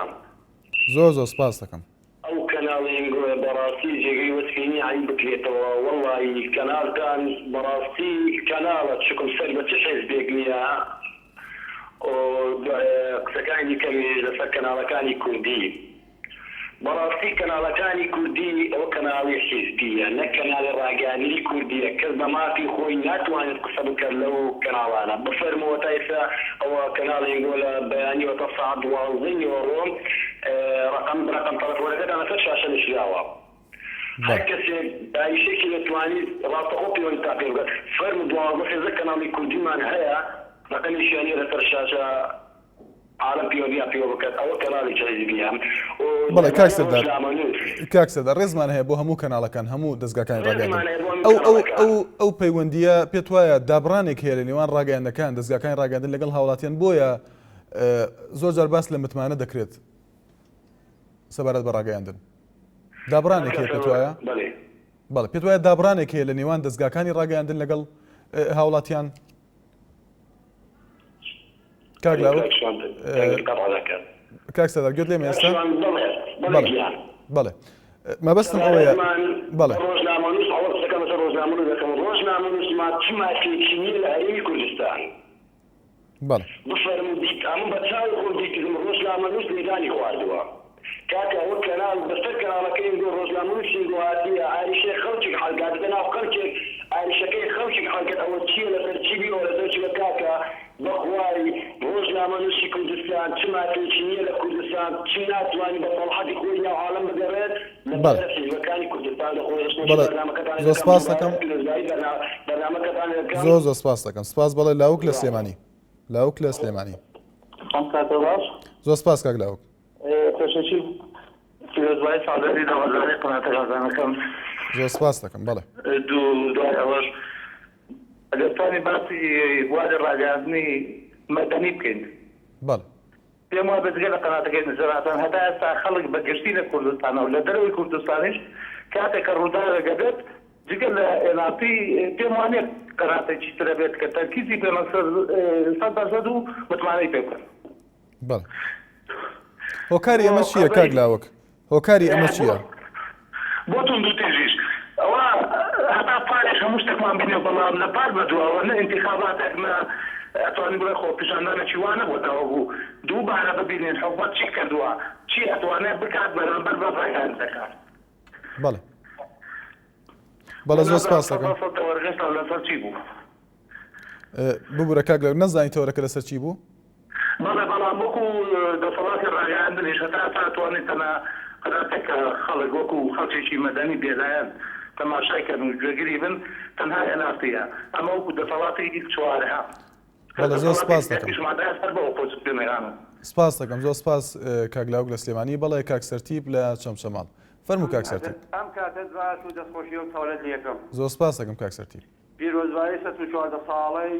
زۆر زۆر سپاست دەکەم. ئەو کەناڵی ئینگۆیە بەڕاستی جێگەی وەسفی نیە عەیب بکرێتەوە وەڵایی کەناڵتان بەڕاستی کەناڵە چکم سەر بە چ حیزبێک نیە و قسەکانی دیکەمیش لەسەر کەناڵەکانی کوردی بەڕاستی کەناڵەکانی کوردی ئەوە کەناڵی حیزبیە نەک کەناڵی ڕاگەیاندنی کوردیە کەس بە مافی خۆی ناتوانێت قسە بکات لەو کەناڵانە بفەرمووە تا ئێستا ئەوە کەناڵی ئینگۆ لە بەیانیەوە تا سەعات دوانزەی نیوەڕۆ ڕەقەم ڕەقەم تەلەفۆنەکەتان لەسەر شاشە نوسراوە هەر کەسێک داریشێکی لە توانی ڕاستەخۆ پەیوەندیتان پێ بکات فەرموو 12 13 کەناڵی کوردیمان هەیە ڕەقەمیشیان نیە لەسەر شاشە عالەم پەیوەندیان پێوە بکات ئەوە کەناڵێکی حیزبیە و بەڵێ کاک دەربارەی سەردار ڕۆژنامەنووس کاک سەردار ڕێزمان هەیە بۆ هەموو کەناڵەکان هەموو دەزگاکانی ڕاگەیاندن ڕێزمان هەیە بۆ هەموو ئەو ئەو کەناڵەکان. ئەو ئەو پەیوەندییە پێت وایە دابڕانێک هەیە لە نێوان ڕاگەیاندنەکان دەزگاکانی ڕاگەیاندن لەگەڵ هاوڵاتیان بۆیە زۆر جار باس لە متمانە دەکرێت سەبارەت بە ڕاگەیاندن دابڕانێک هەیە پێت وایە؟ بەڵێ پێت وایە دابڕانێک هەیە لە نێوان دەزگاکانی ڕاگەیاندن لەگەڵ هاوڵاتیان؟ کاک لاوک کاک سەردار گوێت لێمە ئێستا؟ بەڵێ بەڵێ مەبەستم ئەوەیە بەڵێ ڕۆژنامەنووس ئەوە قسەکەم لەسەر ڕۆژنامەنووس دەکەم ڕۆژنامەنووس ما چ مافێکی نییە لە هەرێمی کوردستان بەڵێ. بفەرموو دیت ئەمن بە چاوی خۆم دیتم ڕۆژنامەنووس لێدانی خواردووە کاکە ئەوە کەناڵ بەسەر کەناڵەکەی ئینگۆ ڕۆژنامەنووس ئینگۆ هاتیە ئاریشەی خەڵکێک حەلکات ناو خەلکێک ئاریشەکەی خەڵکێک حەلکەت ئەوە چیە لەسەر چی بیەوە لەسەر چی بە کاکە بەخوای ڕۆژنامەنووسی کوردستان چ. مافێکی نییە لە کوردستان چ ناتوانی بە سەڵحەتی خۆی ناو عاڵەم بگەڕێت لە بەڵێ. بەر حیزبەکانی کوردستان دەخۆش دەستخۆشی بەڵێ بەرنامەکەتان زۆر دەکەم سپاس دووبارە دەکەم. پیرۆزبایی بەرنا بەرنامەکەتان دەکەم. زۆر زۆر سپاس دەکەم. سپاس بەڵێ لاوک لە سلێمانی. لاوک لە سلێمانی. ئەم کاتە باش. زۆر سپاس کاک لاوک. پێشەکی پیرۆزبایی ساڵیادی دامەزرانی قەناتە غازانەکەم. زۆر سپاس دەکەم بەڵێ. دوو دوای ئەوەش ئەگەر توانی باسی بواری ڕاگەیاندنی مەدەنی بکەین. بەڵێ. پێم وابێ جگە لە قەناتەکەی نزراتان هەتا ئێستا خەڵک بە گشتی لە کوردستانە و لە دەرەوەی کوردستانیش کاتێک کە ڕووداوێک ئەبێت جگە لە ئێن ئاڕ تی پێم وانیە قەناتێکی تر ئەبێت کە تەرکیزی بکەنە سەر 100% و متمانەی پێ بکەن. بەڵێ. هۆکاری ئەمە چییە کاک لاوک؟ هۆکاری ئەمە چییە؟ بۆ توندوتیژیش ئەوە هەتا پاریش هەموو شتێکمان بینیوە بەڵام لە پار بەدواوە نە ئینتیخاباتێک نە ئەتوانین بڵێین خۆپیشاندانێکی وا نەبووە تاوەکو دووبارە ببینین حکومەت چی کردووە چی ئەتوانێت بکات بەرامبەر بە ڕاگەیاندنەکان. بەڵێ بەڵێ زۆر سپاس دەکەم. تەوەرەکەشتان لەسەر چی بوو؟ ببورە کاک لاوک نەزانی تەوەرەکە لەسەر چی بوو؟ بەڵێ بەڵام وەکو دەسەڵاتی ڕاگەیاندنیش هەتا ئێستا توانی تەنها قەناتێک کە خەڵک وەکو خەڵکێکی مەدەنی بێلایەن تەماشای کەن و گوێگری بن تەنها ئێن ئاڕ تیە ئەمە وەکو دەسەڵاتی چوارهەم کە بەڵێ زۆر دەسەڵاتی سپاس دەکەم. سیاسیشمان دایە سەر بە ئۆپۆزسیۆنەکان و. سپاس دەکەم زۆر سپاس کاک لاوک لە سلێمانی بەڵێ کاک سەرتیپ لە چەمچەماڵ فەرموو کاک سەرتیپ. ئەم کاتەت باش و دەستخۆشی و تەوەرەت لێکەم. زۆر سپاس دەکەم کاک سەرتیپ. پیرۆزبایی 114 ساڵەی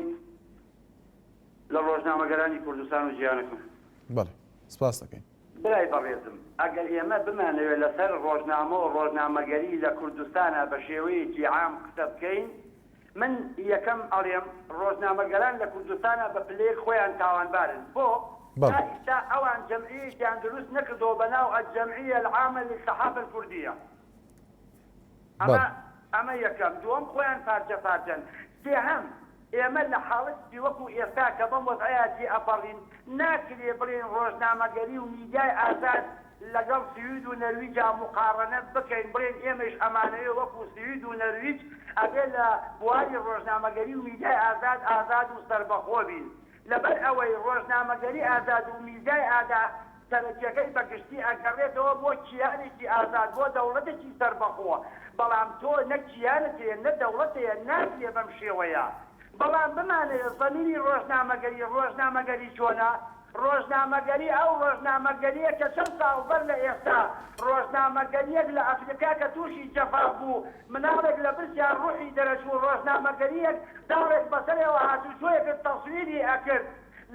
لە ڕۆژنامەگەرانی کوردستان و جیهانەکەم. بەڵێ سپاس دەکەین. برای بەڕێزم ئەگەر ئێمە بمانەوێ لەسەر ڕۆژنامە و ڕۆژنامەگەری لە کوردستانا بە شێوەیەکی عام قسە بکەین من یەکەم ئەڵێم ڕۆژنامەگەران لە کوردستانا بە پلەیەک خۆیان تاوانبارن بۆ؟ تا بەڵێ. ئیستا ئەوان جەمعیەیەکیان دروست نەکردەوە بە ناو الجمعیە العامە للصحافە الکردیە. ئەمە بەڵێ. ئەمە یەکەم، دووەم خۆیان پارچە پارچەن، سێهەم ئێمە لە حاڵەتێکی وەکو ئێستا کە بەم وەزعەیا تێئەپەڕین ناکرێ بڵێین ڕۆژنامەگەری و میدیای ئازاد لەگەڵ سوید و نەرویجا موقاڕەنە بکەین بڵێین ئێمەیش ئەمانەوێ وەکو سوید و نەرویج ئەبێ لە بواری ڕۆژنامەگەری و میدیای ئازاد ئازاد و سەربەخۆ بین لەبەر ئەوەی ڕۆژنامەگەری ئازاد و میدیای ئادا سەرەکیەکەی بە گشتی ئەگەڕێتەوە بۆ کیانێکی ئازاد، بۆ دەوڵەتێکی سەربەخۆ، بەڵام تۆ نە کیانت هەیە نە دەوڵەت هەیە، ناکرێ بەم شێوەیە. بەڵام بمانەوێ زەمیری ڕۆژنامەگەری، ڕۆژنامەگەری چۆنە؟ ڕۆژنامەگەری ئەو ڕۆژنامەگەریە کە چەند ساڵ بەر لە ئێستا ڕۆژنامەگەریەک لە ئەفریقا کە تووشی جەفاف بوو، مناڵێک لە برسیان ڕوحی دەرەچوو، ڕۆژنامەگەریەک داڕێک بەسەرێوە هاتوچۆی کرد تەسویری ئەکرد،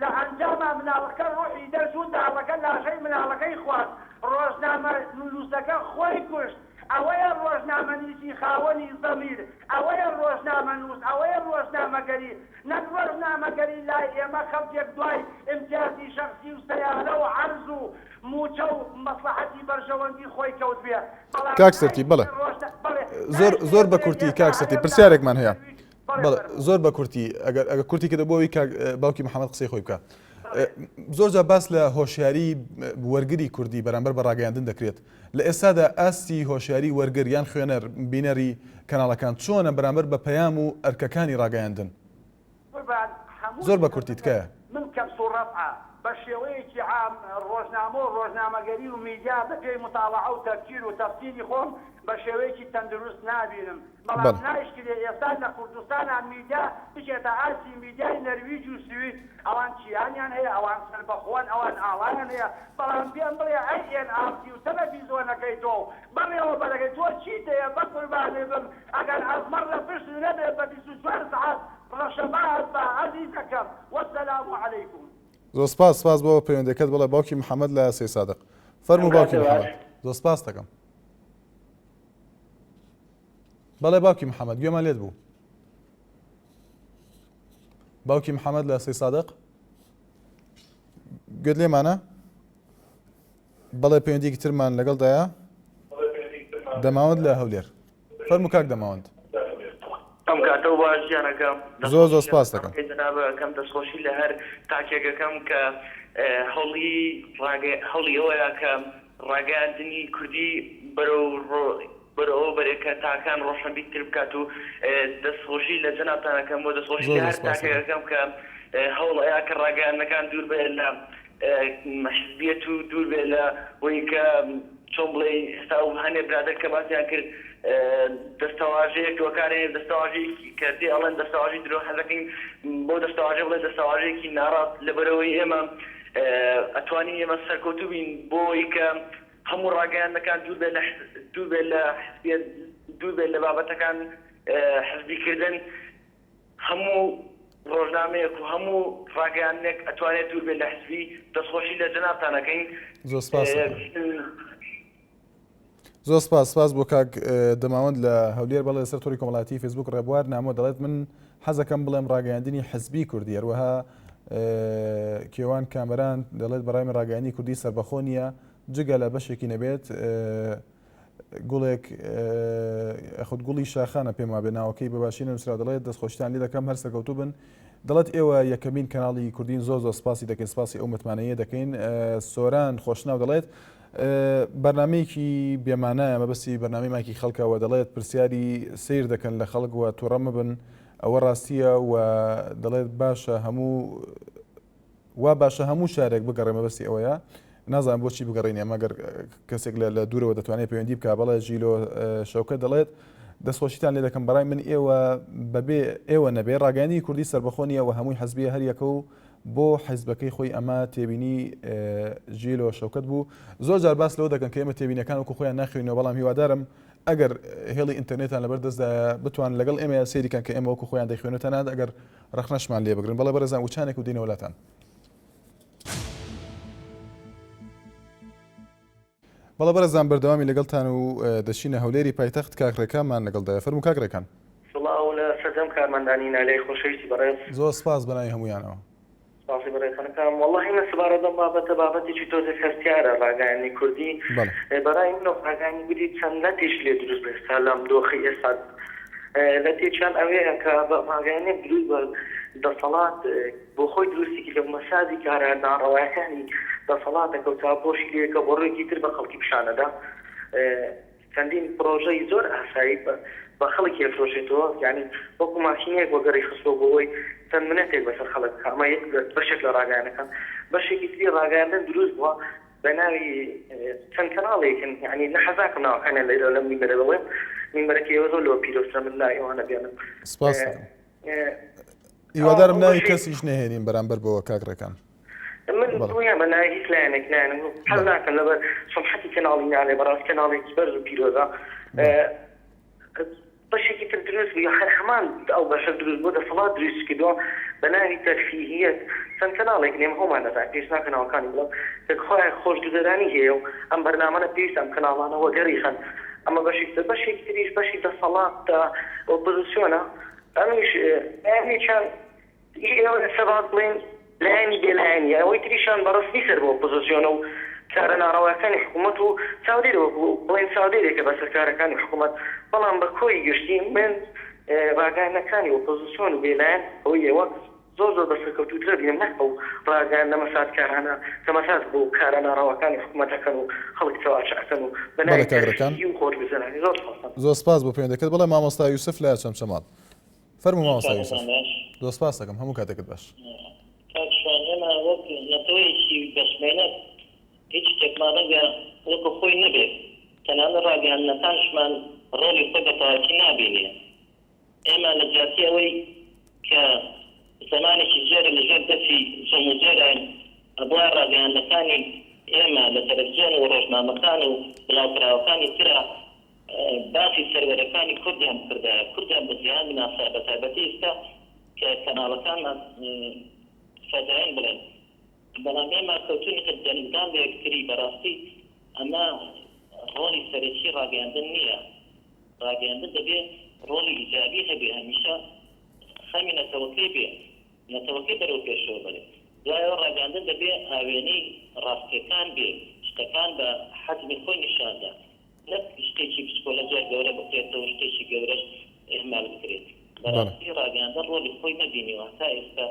لە ئەنجاما مناڵەکە ڕوحی دەرچوو داڵەکە لاشەی مناڵەکەی خوارد ڕۆژنامە نوسەکە خۆی کوشت ئەوەیە ڕۆژنامەنیسی خاوەنی زەمیر ئەوەیە ڕۆژنامەنوس ئەوەیە ڕۆژنامەگەری نەک ڕۆژنامەگەری لای ئێمە خەڵکێک دوای ئیمتیازی شەخسی و سەیارە و عەرز و موچە و مەسڵەحەتی بەرژەوەندی خۆی کەوتبێ بەڵام کاک سەرتیپ بەڵێ ڕۆژنە بەڵێ زۆر زۆر بە ناشکرێ کورتی ئێستا کاک سەرتیپ هەرێم لە پرسیارێکمان هەیە بەڵێ بەڵێ زۆر بە کورتی ئەگەر ئەگەر کورتی کردە بۆ ئەوی کاک باوکی محەممەد قسەی خۆی بکە زۆر جار باس لە هۆشیاری وەرگری کوردی بەرامبەر بە ڕاگەیاندن دەکرێت لە ئێستادا ئاستی هۆشیاری وەرگر یان خوێنەر بینەری کەناڵەکان چۆنە بەرامبەر بە پەیام و ئەرکەکانی ڕاگەیاندن قوربان هەموو زۆر بە کورتی تکایە. من کەم و ڕەفعە بە شێوەیەکی عام ڕۆژنامە و ڕۆژنامەگەری و میدیا بە پێی موتاڵەعە و تەفکیر و تەفسیری خۆم بە شێوەیەکی تەندروست نابینم بەڵام بەڵێ. نایشکرێ ئێستا لە کوردستانا میدیا بچێتە ئاستی میدیای نەرویج و سوید ئەوان کیانیان هەیە ئەوان سەربەخۆن ئەوان ئاڵایان هەیە بەڵام پێم بڵێ ئەی ئێن ئاڕ تی و تەلەفیزۆنەکەی تۆ و بەڕێوەبەرەکەی تۆ چیت هەیە بەقوربانی بم ئەگەر ئەزمەڕ لە پشت نەبێ بە 24 سەعات ڕەشەبات بە ئەزیزەکەم والسلام علیکم. زۆر سپاس سپاس بۆ پەیوەندەکەت بەڵێ باوکی محەممەد لە سەیدسادق فەرموو باوکی محەممەد زۆر سپاس دەکەم بەڵێ باوکی محەممەد گوێمان لێت بوو باوکی محەممەد لە سەیدسادق گوێت لێمانە بەڵێ پەیوەندیکی ترمان لەگەڵدایە دەماوەند لە هەولێر فەرموو کاک دەماوەند. ئەم کاتەو باش گیانەکەم. زۆر زۆر سپاست دەکەم. جەنابت ئەکەم دەستخۆشی لە هەر تاکێک ئەکەم کە هەوڵی ڕاگە هەوڵی ئەوەیە کە ڕاگەیاندنی کوردی بەرەو ڕۆ بەرەو ئەوە بەرێ کە تاکان ڕۆشنبیرتر بکات و دەستخۆشی لە جەنابتان ئەکەم و دەستخۆشی زۆر لە زۆر هەر سپاست تاکێک دەکەم. ئەکەم کە هەوڵ ئەیا کە ڕاگەیاندنەکان دوور بێت لە. حزبیەت و دوور بێ لە وەی کە چۆن بڵێی ئێستا ئەو هەنێ برادەر کە باسیان کرد دەستەواژەیەک وەکارێ دەستەواژەیەکی کە پێ ئەڵێن دەستەواژەی درۆ حەزەکەین بەو دەستەواژە بڵێ دەستەواژەیەکی ناڕاست لەبەرئەوەی ئێمە ئەتوانین ئێمە سەرکەوتوو بین بۆی کە هەموو ڕاگەیاندنەکان دوور بێت لە دوور بێت لە حزبیەت دوور بێت لە بابەتەکان حزبی کردن هەموو ڕۆژنامەیەک و هەموو ڕاگەیاندنێک ئەتوانێت دوور بێت لە حزبی دەستخۆشی لە جەنابتان ئەکەین. زۆر سپاس زۆر سپاس سپاس بۆ کاک دەماوەند لە هەولێر بەڵێ لەسەر تۆری کۆمەڵاتی فەیسبوک ڕێبوار نامۆ دەڵێت من حەزەکەم بڵێم ڕاگەیاندنی حزبی کوردی هەروەها کێوان کامەران دەڵێت بەڕای من ڕاگەیاندنی کوردی سەربەخۆ نییە جگە لە بەشێکی نەبێت گوڵێک خود گوڵی شاخانە پێم وابێ ناوەکەی بە باشی نەنووسراوە دەڵێت دەستخۆشتان لێ دەکەم هەر سەرکەوتوو بن دەڵێت ئێوە یەکەمین کەناڵی کوردین زۆر زۆر سپاسی دەکەین سپاسی ئەو متمانەیە دەکەین سۆران خۆشناو دەڵێت بەرنمەیەکی بێمانایە مەبەستی بەرنامەی مایکی خەڵکەوە دەڵێت پرسیاری سیر دەکەن لە خەڵک وە تووڕە مەبن ئەوە ڕاستیە و دەڵێت باشە هەموو وا باشە هەموو شارێک بگەڕێ مەبەستی ئەوەیە نازانم بۆچی بگەڕین ئێمە گەر کەسێک لە دوورەوە دەتوانێت پەیوەندی بکە بەڵێ ژیلۆ شەوکە دەڵێت دەستخۆشیتان لێ دەکەم بەڕای من ئێوە بەبێ ئێوە نەبێ ڕاگەیانی کوردی سربەخۆ نییە و هەمووی حەزبیە هەریەکە و بۆ حیزبەکەی خۆی ئەمە تێبینی ژیلۆ شەوکەت بوو زۆر جار باس لەوە دەکەن کە ئێمە تێبینەکان وەکو خۆیان ناخوێنەوە بەڵام هیوادارم ئەگەر هێڵی ئینتەرنێتان لەبەر دەستدایە بتوان لەگەڵ ئێمە سەیریکان کە ئێمە وەکو خۆیان دەیخوێنەوە تەنانەت ئەگەر ڕەخنەشمان لێ بگرن. بەڵێ بەڕێزان وچانێک و دێینەوە لاتان. بەڵێ بەڕێزان بەردەوامی لەگەڵتان و دەچینە هەولێری پایتەخت کاک ڕێکانمان لەگەڵدایە فەرموو کاک ڕێکان. سڵاو لە سەرجەم کارمەندانی نالای خۆشەویستی بەڕێز. زۆر سپاس بەناوی هەموویانەوە. سپاسی بەڕێزتان ئەکەم. وەڵاهی من سەبارەت بەم بابەتە بابەتێکی تۆزێک هەستیارە ڕاگەیاندنی کوردی بەڕای من ڕاگەیاندنی کوردی چەند لەتێکی لێ دروست بوو ئێستا لەم دۆخی ئێستا لەتێکیان ئەوەیە کە ڕاگەیاندنێک دروست بە دەسەڵات بۆ خۆی دروستی کردە و مەسازی کارە ناڕەوایەکانی دەسەڵاتەکە و چاوپۆشی لێکە بۆ ڕوویەکی تر بە خەڵکی پیشانەدا چەندین پڕۆژەی زۆر ئاسایی بە خەڵک ئەفرۆشێتەوە یانی وەکو ماشینێک وەگەڕی خستووە بۆ ئەوەی چەند منەتێک بەسەر خەڵک بکا ئەمە یەک بەشێک لە ڕاگەیاندنەکان بەشێکی تری ڕاگەیاندن دروست بووە بە ناوی چەند کەناڵێکن یانی نە حەز ناکەم ناوەکانیان لێرە لەم مینبەرە بڵێم مینبەرەکەی ئێوە زۆر لەوە پیرۆزترە من ناوی ئەوانە بێنم سپاس هیوادارم ناوی کەسیش نەهێنین بەرامبەر بەوە کاک ڕێکان. من دڵنیام بە ناوی هیچ لایەنێک نایەنم و حەز ناکەم لەبەر سومحەتی کەناڵی نالێ بەڕاست کەناڵێکی بەرز و پیرۆزە بەشێکی تر دروست بوو هەر هەمان ئەو بەشە دروست بوو دەسەڵات دروست کردووە بە ناوی تەرفیهیەت چەند کەناڵێک نێم هەومان نەزانین پێویست ناکە ناوەکانی بڵێم کە خۆیان خۆشگوزەرانی هەیە و ئەم بەرنامانە پێویستە ئەم کەناڵانە وەگەڕی خەن ئەمە بەشێکی تر بەشێکی تریش بەشی دەسەڵاتە ئۆپۆزیسیۆنە ئەمیش لایەنێکیان ئی ئێوە لەسەر ڕاست بڵێن لایەنی بێ لایەنیە ئەوەی تریشیان بە ڕەسمی سەر بە ئۆپۆزسیۆنە و کارە ناڕەواکانی حکومەت و چاودێرە وەکو بڵێن چاودێرێکە بەسەر کارەکانی حکومەت بەڵام بە کۆی گشتی من ڕاگەیاندنەکانی ئۆپۆزسیۆن و بێ لایەن ئەوەی ئێوە زۆر زۆر بە سەرکەوتووترە بینم نەک ئەو ڕاگەیاندنە مەساتکارانە کە مەسات بۆ کارە ناڕەواکانی حکومەت ئەکەن و خەڵک چەواشە ئەکەن و بە بەڵێ ناوی کاک ڕێکان تەرفیهی و خۆشگوزەرانی زۆر سوپاستان. زۆر سپاس بۆ پەیوەندەکەت بەڵێ مامۆستا یوسف لە چەمچەماڵ. فەرموو مامۆستا یوسف. کاتتان باش. زۆر سپاست دەکەم هەموو کاتێکت باش. کاک شوان ئێمە وەک نەتەوەیەکی بەشمەینەت هیچ شتێکمان ڕەنگە وەکو خۆی نەبێت تەنانەت ڕاگەیاندنەکانشمان ڕۆڵی خۆی بە تەواوەتی نابینێ ئێمە لە جیاتی ئەوەی کە زەمانێکی زۆرە لە ژێر دەستی زوڵم و زۆراین ئەبوایە ڕاگەیاندنەکانی ئێمە لە تەلەفزیۆن و ڕۆژنامەکان و بڵاوکراوەکانی ترا باسی سەروەرەکانی کوردیان بکردایە کوردیان بە جیهان بناسایە بە تایبەتی ئیستا کە کەناڵەکانمان فەزایین بڵێن بەڵام ئێمە کەوتوینەتە دەنگدان بە یەکتری بەڕاستی ئەمە ڕۆڵی سەرەکی ڕاگەیاندن نییە ڕاگەیاندن دەبێ ڕۆڵی ئیجابی هەبێ هەمیشە خەمی نەتەوەکەی بێ نەتەوەکەی بەرەو پێشەوە بەرێ. دوای ئەوە ڕاگەیاندن دەبێ ئاوێنەی ڕاستییەکان بێ، شتەکان بە حەجمی خۆی نیشان دا، نەک شتێکی بچکۆلە زۆر گەورە بکرێتەوە و شتێکی گەورەش ئیهمال بکرێت. بەڕاستی ڕاگەیاندن ڕۆڵی خۆی نەبینیوە هەتا ئێستا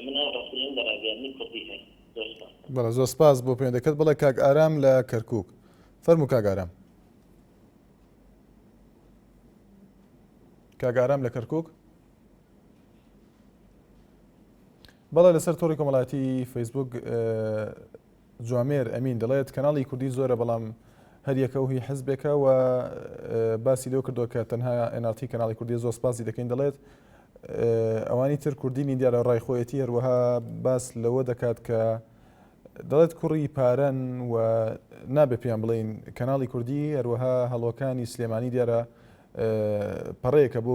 من ئەو ڕەخنەیەم لە ڕاگەیاندنی کوردی هەیە. زۆر سپاس. بەڵێ زۆر سپاس بۆ پەیوەندەکەت. بەڵێ کاک ئارام لە کەرکووک. فەرموو کاک ئارام. کاک ئارام لە کەرکووک. بەڵێ لەسەر تۆڕی کۆمەڵایەتی فەیسبوک جوامێر ئەمین دەڵێت کەناڵی کوردی زۆرە بەڵام هەریەکە و هی حزبێکە و باسی لەو کردووە کە تەنها NRT کەناڵی کوردی زۆر سپاسی دەکەین دەڵێت ئەوانی تر کوردی نین دیارە ڕای خۆیەتی هەروەها باس لەوە دەکات کە دەڵێت کوڕی پارەن و نابێ پێیان بڵین کەناڵی کوردی هەروەها هەڵۆکانی سلێمانی دیارە پەڕەیەکە بۆ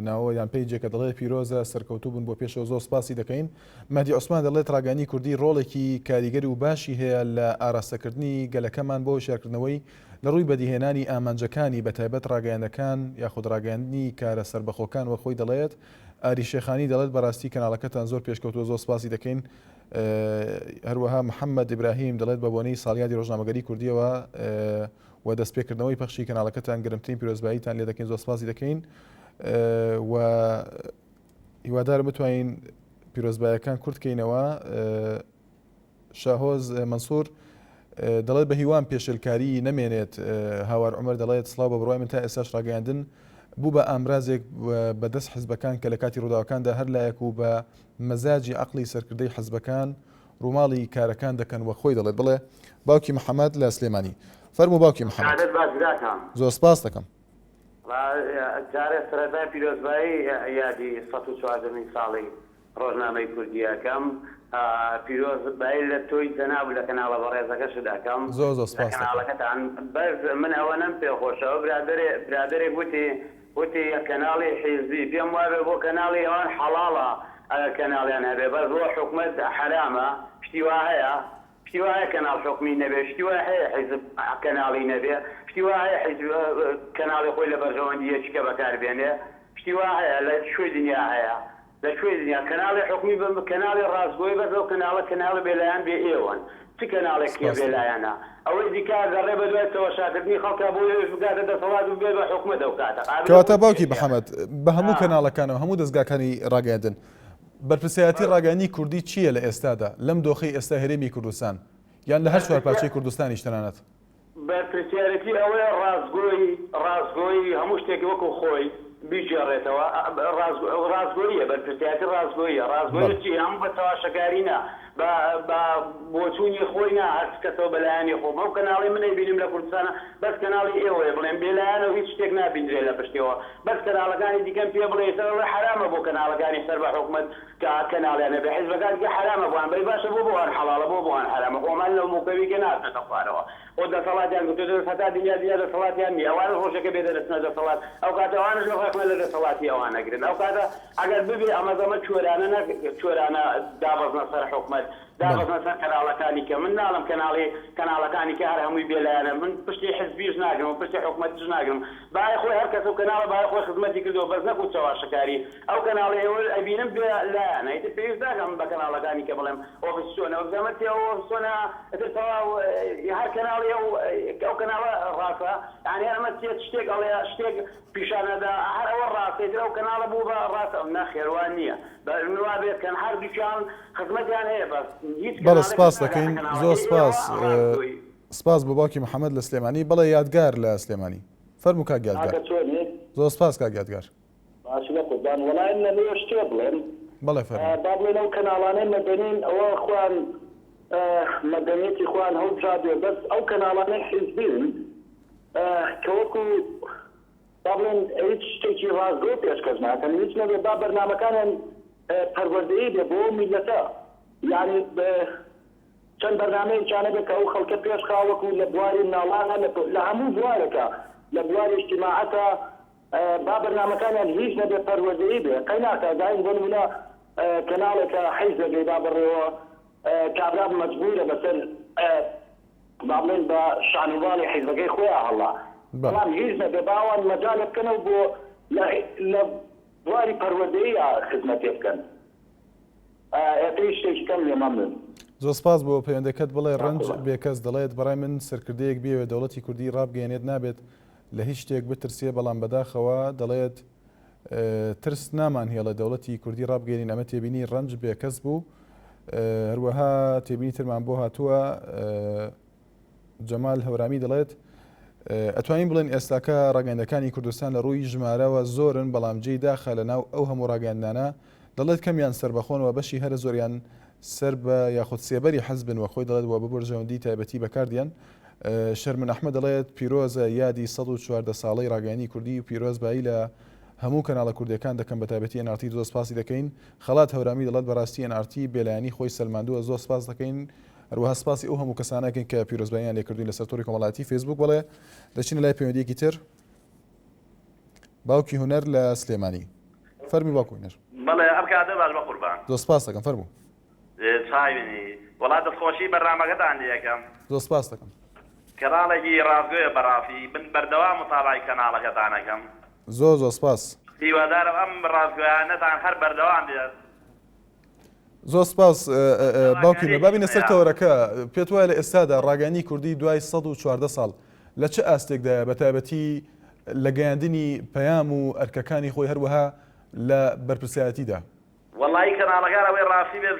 ناوە یان پەیجێکە دەڵێت پیرۆزە سەرکەوتوو بوون بۆ پێشەوە زۆر سپاسی دەکەین مەهدی عوسمان دەڵێت ڕاگەیاندنی کوردی ڕۆڵێکی کاریگەر و باشی هەیە لە ئاراستەکردنی گەلەکەمان بۆ هۆشیارکردنەوەی لە ڕووی بەدیهێنانی ئامانجەکانی بەتایبەت ڕاگەیاندەکان یاخود ڕاگەیاندنی کارە سەربەخۆکان وەک خۆی دەڵێت ئاری شێخانی دەڵێت بەڕاستی کەناڵەکەتان زۆر پێشکەوتووە زۆر سپاسی دەکەین هەروەها محەممەد ئیبراهیم دەڵێت بە بۆنەی ساڵیادی ڕۆژنامەگەری کوردیەوە و دەستپێکردنەوەی پەخشی کەناڵەکەتان گەرمترین پیرۆزباییتان لێ دەکەین زۆر سپاسی دەکەین و هیوادارم بتوانین پیرۆزبایەکان کورت کەینەوە شاهۆز منسوور دەڵێت بە هیوام پێشلکاری نەمێنێت هاوار عمر دەڵێت سڵاو بە بڕای من تا ئێستاش ڕاگەیاندن بوو بە ئامرازێک بەدەست حزبەکان کە لە کاتی ڕووداوەکاندا هەر لایەک و بە مەزاجی عقلی سەرکردەی حزبەکان ڕووماڵی کارەکان دەکەن وەک خۆی دەڵێت بڵێ باوکی محەمەد لە سلێمانی فەرموو باوکی محەمەد. سەعادەت باش براکەم. زۆر سپاست دەکەم. جارێ سەرەتا پیرۆزبایی یادی 114 مین ساڵی ڕۆژنامەی کوردی ئەکەم پیرۆز بایی لە تۆی جەناب و لە کەناڵە بەڕێزەکەشت ئەکەم زۆر زۆر لە سپاست دەکەم. کەناڵەکەتان بەس من ئەوەنەم پێ خۆشە ئەو برادەرێ برادەرێک وتی وتی کەناڵی حیزبی پێم وابێ بۆ کەناڵی ئەوان حەڵاڵە ئەگەر کەناڵیان هەبێ بەس بۆ حکومەت حەرامە شتی وا هەیە شتی وا هەیە کەناڵ حکومی نەبێ شتی وا هەیە حیزب کەناڵی نەبێ شتی وا هەیە حیزب کەناڵی خۆی لە بەرژەوەندی یەکیکە بەکار بێنێ شتی وا هەیە لە کوێی دنیا هەیە لە کوێی دنیا کەناڵی حکومی بە کەناڵی ڕاستگۆی بەس ئەو کەناڵە کەناڵی بێلایەن بێ ئێوەن چ کەناڵێک کێ سپاست دەکەم. بێلایەنە ئەوەی دیکە ئەگەڕێ بەدوای چەواشاکردنی خەڵکا بۆی ئەویش بگاتە دەسەڵات و ببێت بە حکومەت ئەو کاتە قابلە کەواتە بۆ باوکی چیە محەمەد بە هەموو ئا. کەناڵەکانەوە هەموو دەزگاکانی ڕاگەیاندن بەرپرسیارەتی ڕاگەیاندنی کوردی چییە لە ئێستادا لەم دۆخەی ئێستا هەرێمی کوردستان یان لە هەر چوارپارچەی کوردستانیش تەنانەت؟ بەرپرسیارێتی ئەوەیە ڕاستگۆی ڕاستگۆیی هەموو شتێک وەکو خۆی بیگێڕێتەوە ڕاستگۆییە بەرپرسیارێتی ڕاستگۆییە ڕاستگۆیی بەڵێ. چی هەموو بە چەواشەکاری نا بە بە بۆچوونی خۆی نا هەر کەسەوە بە لایەنی خۆم ئەو کەناڵەی من ئەیبینم لە کوردستانە بەس کەناڵی ئێوەیە بڵێم بێلایەنە و هیچ شتێک نابیندرێ لە پشتیەوە بەس کەناڵەکانی دیکەم پێ بڵێ ئێستا ئەڵێ حەرامە بۆ کەناڵەکانی سەر بە حکومەت کە کەناڵیان هەبێ حیزبەکان دیکە حەرامە بۆیان بەی باشە بۆ بۆوان حەڵاڵە بۆ بۆوان حەرامە خۆ ئەمان لەو موکەوی کە ناتنەتە خوارەوە خۆ دەسەڵاتیان گرتۆتە دەست هەتا دنیا دنیا دەسەڵاتیان نیە ئەوانش ڕۆژێکە بێ دەرەچنە دەسەڵات ئەو کاتە ئەوانش ڕەخنە لە دەسەڵاتی ئەوان ئەگرن ئەو کاتە ئەگەر ببێ ئەمە زەمە کوێرانە نەک کوێرانە دابەزنە سەر حکومەت بەڵێ. دابەزنە سەر کەناڵەکانی کە من ناڵێم کەناڵی کەناڵەکانی کە هەر هەمووی بێلایەنە من پشتی حزبیش ناگرم و پشتی حکومەتیش ناگرم بای خۆی هەر کەسە و کەناڵە بای خۆی خزمەتی کردووە بەس نەکوو چەواشەکاری ئەو کەناڵەی ئێوە ئەبینم بێ لایەنە ئیتر پێویست ناکا من بە کەناڵەکانی کە بڵێم ئۆفس چۆنە ئۆفس ئەمە چیە ئەو ئۆفس چۆنە ئیتر تەواو هەر کەناڵی ئەو ئەو کەناڵە ڕاستە یانی هەر ئەمە چیە شتێک ئەڵێ شتێک پیشان ئەدا هەر ئەوە ڕاستە ئیتر ئەو کەناڵە بوو بە ڕاستە نەخێر وا نییە بە من وا بێت کەن هەردووکیان خزمەتیان هەیە بەس هیچ بەڵێ کەناڵێک سپاس ناگاتە دەکەین زۆر کەناڵەکەی سپاس ئێوە ڕاستگۆیی. سپاس بۆ باوکی محەمەد لە سلێمانی بەڵێ یادگار لە سلێمانی فەرموو کاک یادگار کاکە چۆنی؟ زۆر سپاس کاک یادگار. باشی بەقوربان وەڵا من ئەمەوێ شتێ بڵێم بەڵێ فەرموو. با بڵێن ئەو کەناڵانەی مەدەنین ئەوە خۆیان مەدەنیەتی خۆیان هەڵبژاردوە بەس ئەو کەناڵانەی حیزبین کە وەکو با بڵێن هیچ شتێکی ڕاستگۆ پێشکەش ناکەن هیچ نەبێ با بەرنامەکانیان پەروەردەیی بێ بۆ میلەتە یانی چەند بەرنامەیەکیان هەبێ کە ئەو خەڵکە پێش خا وەکو لە بواری مناڵانە لە هەموو بوارێکا لە بواری ئیجتیماعەتە با بەرنامەکانیان هیچ نەبێ پەروەردەیی بێ قەیناکە زانین بۆ نمونە کەناڵێکە حیزبێک ئەیبا بەڕێوە کابرا مەجبورە بەسەر با بڵێن بە شان و باڵی حیزبەکەی خۆیا هەڵا بەڵام هیچ نەبێ با ئەوان مەجالێ بکەنەوە بۆ لە بواری پەروەردەییا خزمەتێ بکەن ئێتریش شتێکی کەم نیە مەمنون. زۆر سپاس بۆ پەیوەندەکەت بڵێ ڕەنج بێکەس دەڵێت بەڕای من سەرکردەیەک بیەوێت دەوڵەتی کوردی ڕابگەیەنێت نابێت لە هیچ شتێک بترسێ بەڵام بەداخەوە دەڵێت ترس نامان هێڵێ دەوڵەتی کوردی ڕابگەێنین ئەمە تێبینی ڕەنج بێکەس بوو هەروەها تێبینی ترمان بۆ هاتووە جەمال هەورامی دەڵێت ئەتوانین بڵێن ئێستاکە ڕاگەندەکانی کوردستان لە ڕووی ژمارەوە زۆرن بەڵام جێی داخە لە ناو ئەو هەموو ڕاگەندانە دەڵێت کەمیان سەربەخۆن و بەشی هەرە زۆریان سەر بە یاخود سێبەری حزبن و خۆی دەڵێت وە بە بەرژەوەندی تایبەتی بەکاردێن. شەرمن ئەحمەد دەڵێت پیرۆزە یادی 114 ساڵەی ڕاگەیاندنی کوردی و پیرۆزبایی لە هەموو کەناڵە کوردیەکان دەکەم بەتایبەتی ئێن ئاڕ تی زۆر سپاسی دەکەین. خەڵات هەورامی دەڵێت بەڕاستی ئێن ئاڕ تی بێلایەنی خۆی سەلماندووە زۆر سپاس دەکەین. هەروەها سپاسی ئەو هەموو کەسانە ئەکەین کە پیرۆزباییان لێکردوین لەسەر تۆڕی کۆمەڵایەتی فەیسبوک. بەڵێ دەچینە لای پەیوەندیەکی تر. باوکی هونەر لە سلێمانی فەرمی باوکی هونەر. بەڵێ ئەم کاتە باش بەقوربان. زۆر سپاست دەکەم فەرموو. چاوینی وەڵا دەستخۆشی بەرنامەکەتان لێ ئەکەم. زۆر سپاست دەکەم. کەناڵێکی ڕاستگۆیە بەڕاستی من بەردەوام متابەعەی کەناڵەکەتان ئەکەم. زۆر زۆر سپاس. هیوادارم ئەم ڕاستگۆیانەتان هەر بەردەوام بێت. زۆر سپاس باوکی نوێ بابینە سەر تەوەرەکە پێت وایە لە ئێستادا ڕاگەیاندنی کوردی دوای 114 ساڵ لە چ ئاستێکدایە بە تایبەتی لە گەیاندنی پەیام و ئەرکەکانی خۆی هەروەها لە بەرپرسیارەتیدا؟ وەڵایی کەناڵەکان ئەوەی ڕاستی بێت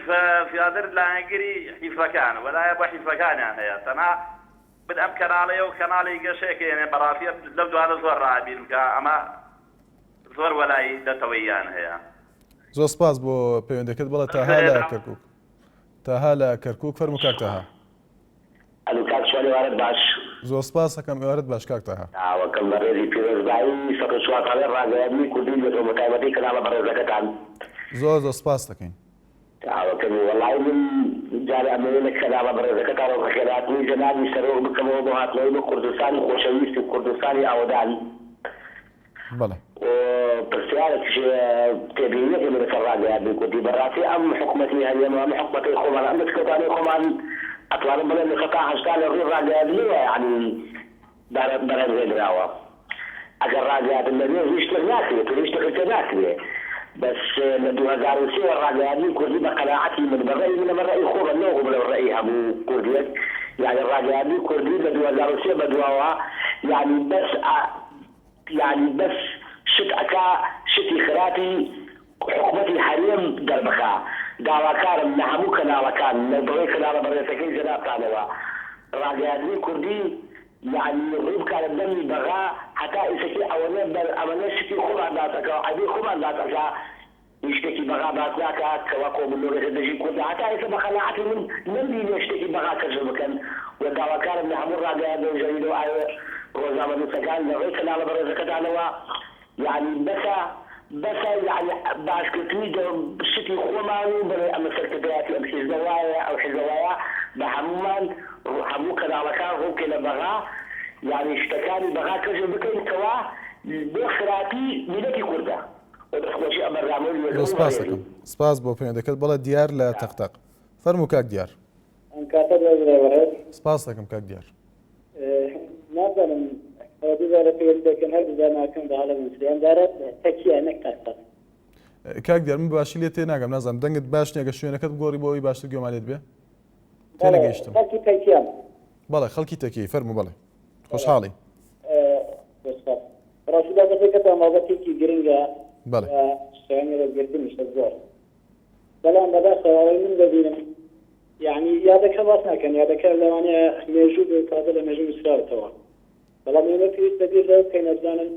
زیاتر لایەنگری حیزبەکان وەلایە بۆ حیزبەکانیان هەیە تەنها من ئەم کەناڵەیە و کەناڵی گەشەکەیەنێ بەڕاستی لەو دوانە زۆر ڕائەبینم کە ئەمە زۆر وەلای نەتەوەییان هەیە. زۆر سپاس بۆ پەیوەندەکەت بەڵێ تاها لە کەرکوک تاها لە کەرکوک فەرموو کاک تاها. ئەلو کاک شوان ئێوارەت باش. زۆر سپاس ئەکەم ئێوارەت باش کاک تاها. داوەکەم بەڕێزی پیرۆزبایی 104 ساڵەی ڕاگەیاندنی کوردی لێکەوە بەتایبەتی کەناڵە بەڕێزەکەتان. زۆر زۆر سپاست دەکەین. داوەکەمی وەڵایی من جارێ ئەمەوێ لە کەناڵە بەڕێزەکەتانەوە بەخێرهاتنی جەنابی سەرۆک بکەمەوە بۆ هاتنەوەی بۆ کوردستانی خۆشەویست و کوردستانی ئاوەدان. بەڵێ. پرسیارێکیش تێبینیەک هەبێ لەسەر ڕاگەیاندنی کوردی بەڕاستی ئەم حکومەتی هەرێم و ئەم حکومەتەی خۆمان ئەم دەستکەوتانەی خۆمان ئەتوانم بڵێم 80% لە ڕووی ڕاگەیاندنەوە یەعنی بەرهەم هێنراوە ئەگەر ڕاگەیاندن نەبێ هیچ شتێک ناکرێت و هیچ شتێکت پێ ناکرێ بەس لە 2003 وە ڕاگەیاندنی کوردی بە قەناعەتی من بە ڕەئی من ئەمە ڕەئی خۆمە نەوەکو بڵێم ڕەئی هەموو کوردێک یەعنی ڕاگەیاندنی کوردی لە 2003 بەدواوە یەعنی بەس یانی بەس شت ئەکا شتی خراپی حکومەتی هەرێم دەربخا داواکارم لە هەموو کەناڵەکان لە بڕێ کەناڵە بەڕێزەکەی جەنابتانەوە ڕاگەیاندنی کوردی یانی ڕوو بکاتە دەمی بەغا هەتا ئیسەکی ئەوەنە بەر ئەمەنە شتی خۆمان باس ئەکا و عەیبەی خۆمان باس ئەکا هیچ شتێکی بەغا باس ناکا کەوا کۆبوونەوەیەکە دژی کوردە هەتا ئێستا بە قەناعەتی من نەمبینیوە شتێکی بەغا کەشف بکەن و داواکارم لە هەموو ڕاگەیاندن و جەریدە و ئاوێ ڕۆژنامەنووسەکان لە ڕێی کەناڵە بەڕێزەکەتانەوە یەعنی بەسە بەسە یەعنی باسکردنی شتی خۆمان و بڵێ ئەمە سەرکردایەتی ئەم حیزبە وایە ئەو حیزبە وایە بە هەموومان هەموو کەناڵەکان ڕووبکەینە بەغا یەعنی شتەکانی بەغا کەشف بکەین کەوا بۆ خراپی میللەتی کوردە. زۆر سپاس دەکەم سپاس بۆ پەیوەندەکەت بەڵێ دیار لە تەقتەق فەرموو کاک دیار ئەم کاتە باش برای بەڕێز سپاس دەکەم کاک دیار نازانم ئەوە دووبارە پەیوەندی دەکەن هەر دووبارە ناکەم بە هەڵە بنووسرێ ئەم جارە تەکیە نەک تەقتەق کاک دیار من باشی لێ تێ ناگەم نازانم دەنگت باش نییە گە شوێنەکەت بگۆڕی بۆ ئەوی باشتر گوێمان لێت بێ تێنەگەیشتم خەڵکی تەکیەم بەڵێ خەڵکی تەکی فەرموو بەڵێ خۆشحاڵی بەڕاستی بابەتەکەتان بابەتێکی گرنگە بەڵێ و شایانی ڕێزگرتنیشە زۆر بەڵام بەداخەوە ئەوەی من دەبینم یعنی یادەکە باس ناکەن یادەکە لەوانەیە مێژوو بێ تازە لە مێژوو نووسراوەتەوە بەڵام ئێمە پێویستە بیر لەوە بکەینەوە بزانن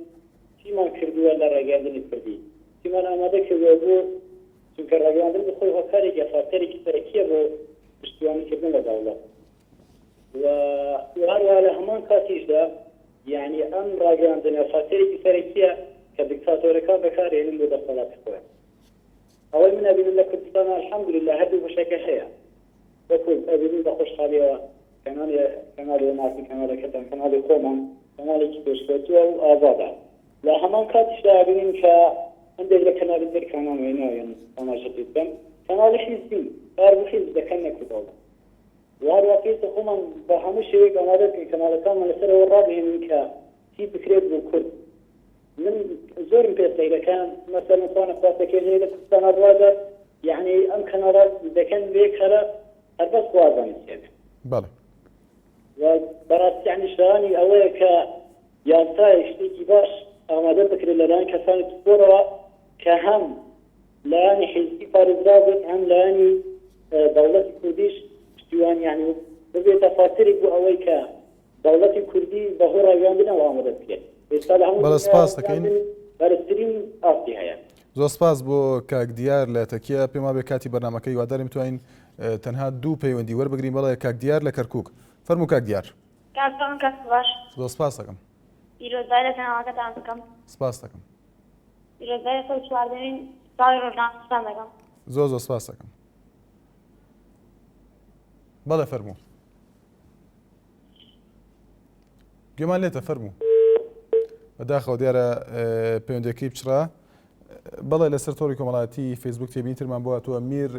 چیمان کردووە لە ڕاگەیاندنی کوردی چیمان ئامادە کردووە بۆ چونکە ڕاگەیاندن بخۆی هۆکارێک یا فاکتەرێکی سەرەکیە بۆ پشتیوانیکردن لە دەوڵەت و هەروەها لە هەمان کاتیشدا یانی ئەم ڕاگەیاندنە فاکتەرێکی سەرەکیە کە دیکتاتۆرەکان بەکارهێنن بۆ دەسەڵاتی خۆیان. ئەوەی من ئەبینم لە کوردستان الحمدللە هەردوو بەشەکە هەیە وەکو ئەبینین بە خۆشحاڵیەوە کەناڵی کەناڵی ڕووناکی کەناڵەکەتان کەناڵی خۆمان کەناڵێکی پێشکەوتووە و ئازادە لە هەمان کاتیشدا ئەبینین کە هەندێک لە کەناڵی تر کانان وەی ناویان ئاماژە پێ بکەم کەناڵی حیزبین کار بۆ حیزب دەکەن نەک دەوڵەت و هەروەها پێویستە خۆمان بە هەموو شێوەیەک ئامادە بکەین کەناڵەکانمان لەسەر ئەوە ڕابهێنین کە چی بکرێت بۆ کورد من زۆرم پێ سەیرە کە مەسەلەن خوا نەخواستە کێشەیەک لە کوردستانا ڕوادات یەعنی ئەم کەناڵە دەکەن بە یەک هەرە هەر بەس خوا ئەزانێت چی ئەکەن. بەڵێ. و بەڕاستی یەعنی شایانی ئەوەیە کە یاسایەک شتێکی باش ئامادە بکرێت لەلایەن کەسانی پسپۆڕەوە کە هەم لایەنی حیزبی پارێزراو بێت هەم لایەنی دەوڵەتی کوردیش پشتیوان یانی ببێتە فاکتەرێک بۆ ئەوەی کە دەوڵەتی کوردی بەهۆی ڕاگەیاندنەوە ئامادە بکرێت. ئێستا لە هەموو بەڵێ دنیا سپاس دەکەین. ڕاگەیاندن بەرزترین ئاستی هەیە. زۆر سپاس بۆ کاک دیار لە تەکیە پێم وابێ کاتی بەرنامەکە هیوادارین بتوانین تەنها دوو پەیوەندی وەربگرین بەڵێ کاک دیار لە کەرکوک فەرموو کاک دیار. کاک چۆن کەس باش. زۆر سپاس دەکەم. پیرۆزبایی لە کەناڵەکەتان بکەم. سپاس دەکەم. پیرۆزبایی لە 114مین ساڵی ڕۆژنامەنووسان دەکەم. زۆر زۆر سپاس دەکەم. بەڵێ فەرموو. گوێمان لێتە فەرموو. بەداخەوە دیارە پەیوەندەکەی پچڕا. بەڵێ لەسەر تۆڕی کۆمەڵایەتی فەیسبوک تێبینی ترمان بۆ هاتووە میر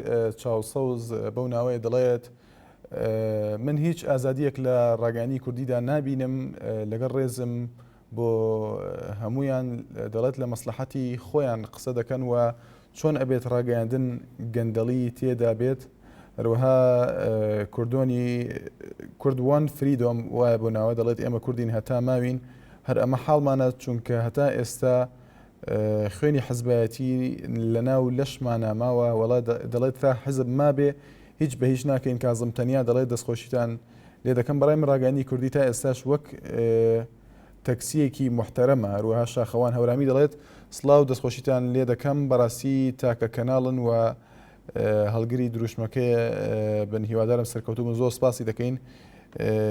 چاوسەوز بەو ناوەیە دەڵێت من هیچ ئازادیەک لە ڕاگەیاندنی کوردیدا نابینم لەگەڵ ڕێزم بۆ هەمویان دەڵێت لە مەسلحەتی خۆیان قسە دەکەن و چۆن ئەبێت ڕاگەیاندن گەندەڵی تێدا بێت هەروەها کوردۆنی کورد وان فریدۆم وایە بۆ ناوە دەڵێت ئێمە کوردین هەتا ماوین هەر ئەمە حاڵمانە چونکە هەتا ئێستا خوێنی حزبایەتی لەناو لەشمانا ماوە وەڵا دەڵێت تا حزب مابێ هیچ بە هیچ ناکەین کازم تەنیا دەڵێت دەستخۆشیتان لێ دەکەم بەڕای من ڕاگەیاندنی کوردی تا ئێستاش وەک تەکسیەکی محتەرەمە هەروەها شاخەوان هەورامی دەڵێت سڵاو دەستخۆشیتان لێ دەکەم بەڕاستی تاکە کەناڵن و هەڵگری دروشمەکەی بن هیوادارم سەرکەوتوو بن زۆر سپاسی دەکەین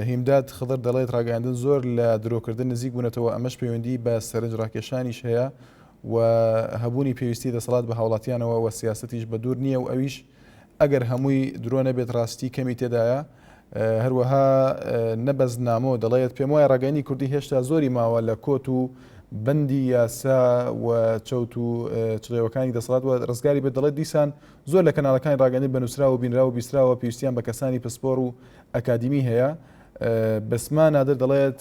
هیمداد خضر دەڵێت ڕاگەیاندن زۆر لە درۆکردن نزیک بوونەتەوە ئەمەش پەیوەندی بە سەرنج ڕاکێشانیش هەیە و هەبوونی پێویستی دەسەڵات بە هاوڵاتیانەوە و سیاسەتیش بە دوور نییە و ئەویش ئەگەر هەمووی درۆ نەبێت ڕاستی کەمی تێدایە هەروەها نەبەز نامۆ دەڵێت پێم وایە ڕاگەیاندنی کوردی هێشتا زۆری ماوە لە کۆت و بەندی یاسا و چەوت و چڵێوەکانی دەسەڵات و ڕزگاری بێت دەڵێت دیسان زۆر لە کەناڵەکانی ڕاگەیاندن بە نووسراو و بینراو و بیستراوە پێویستیان بە کەسانی پسپۆڕ و ئەکادیمی هەیە بەسما نادر دەڵێت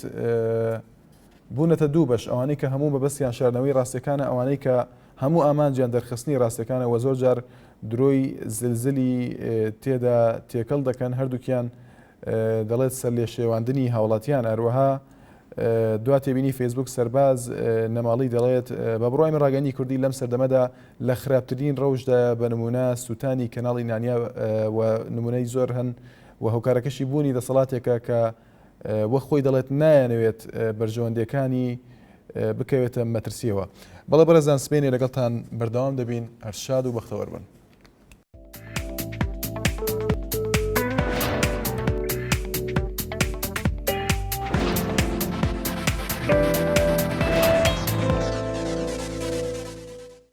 بوونەتە دوو بەش ئەوانەی کە هەموو مەبەستیان شاردنەوەی ڕاستیەکانە ئەوانەی کە هەموو ئامانجیان دەرخستنی ڕاستیەکانە وە زۆر جار درۆی زلزلی تێدا تێکەڵ دەکەن هەردووکیان دەڵێت سەرلێشێواندنی هاوڵاتیان هەروەها دوا تێبینی فەیسبوک سەرباز نەماڵی دەڵێت بە بڕای من ڕاگەیاندنی کوردی لەم سەردەمەدا لە خراپترین ڕەوشدایە بە نمونە سووتانی کەناڵی نانیا و نمونەی زۆر هەن و هۆکارەکەشی بوونی دەسەڵاتێکە کە وەک خۆی دەڵێت نایانەوێت بەرژەوەندیەکانی بکەوێتە مەترسیەوە. بەڵێ بەڕێزان سبەینێ لەگەڵتان بەردەوام دەبین هەر شاد و بەختەوەر بن.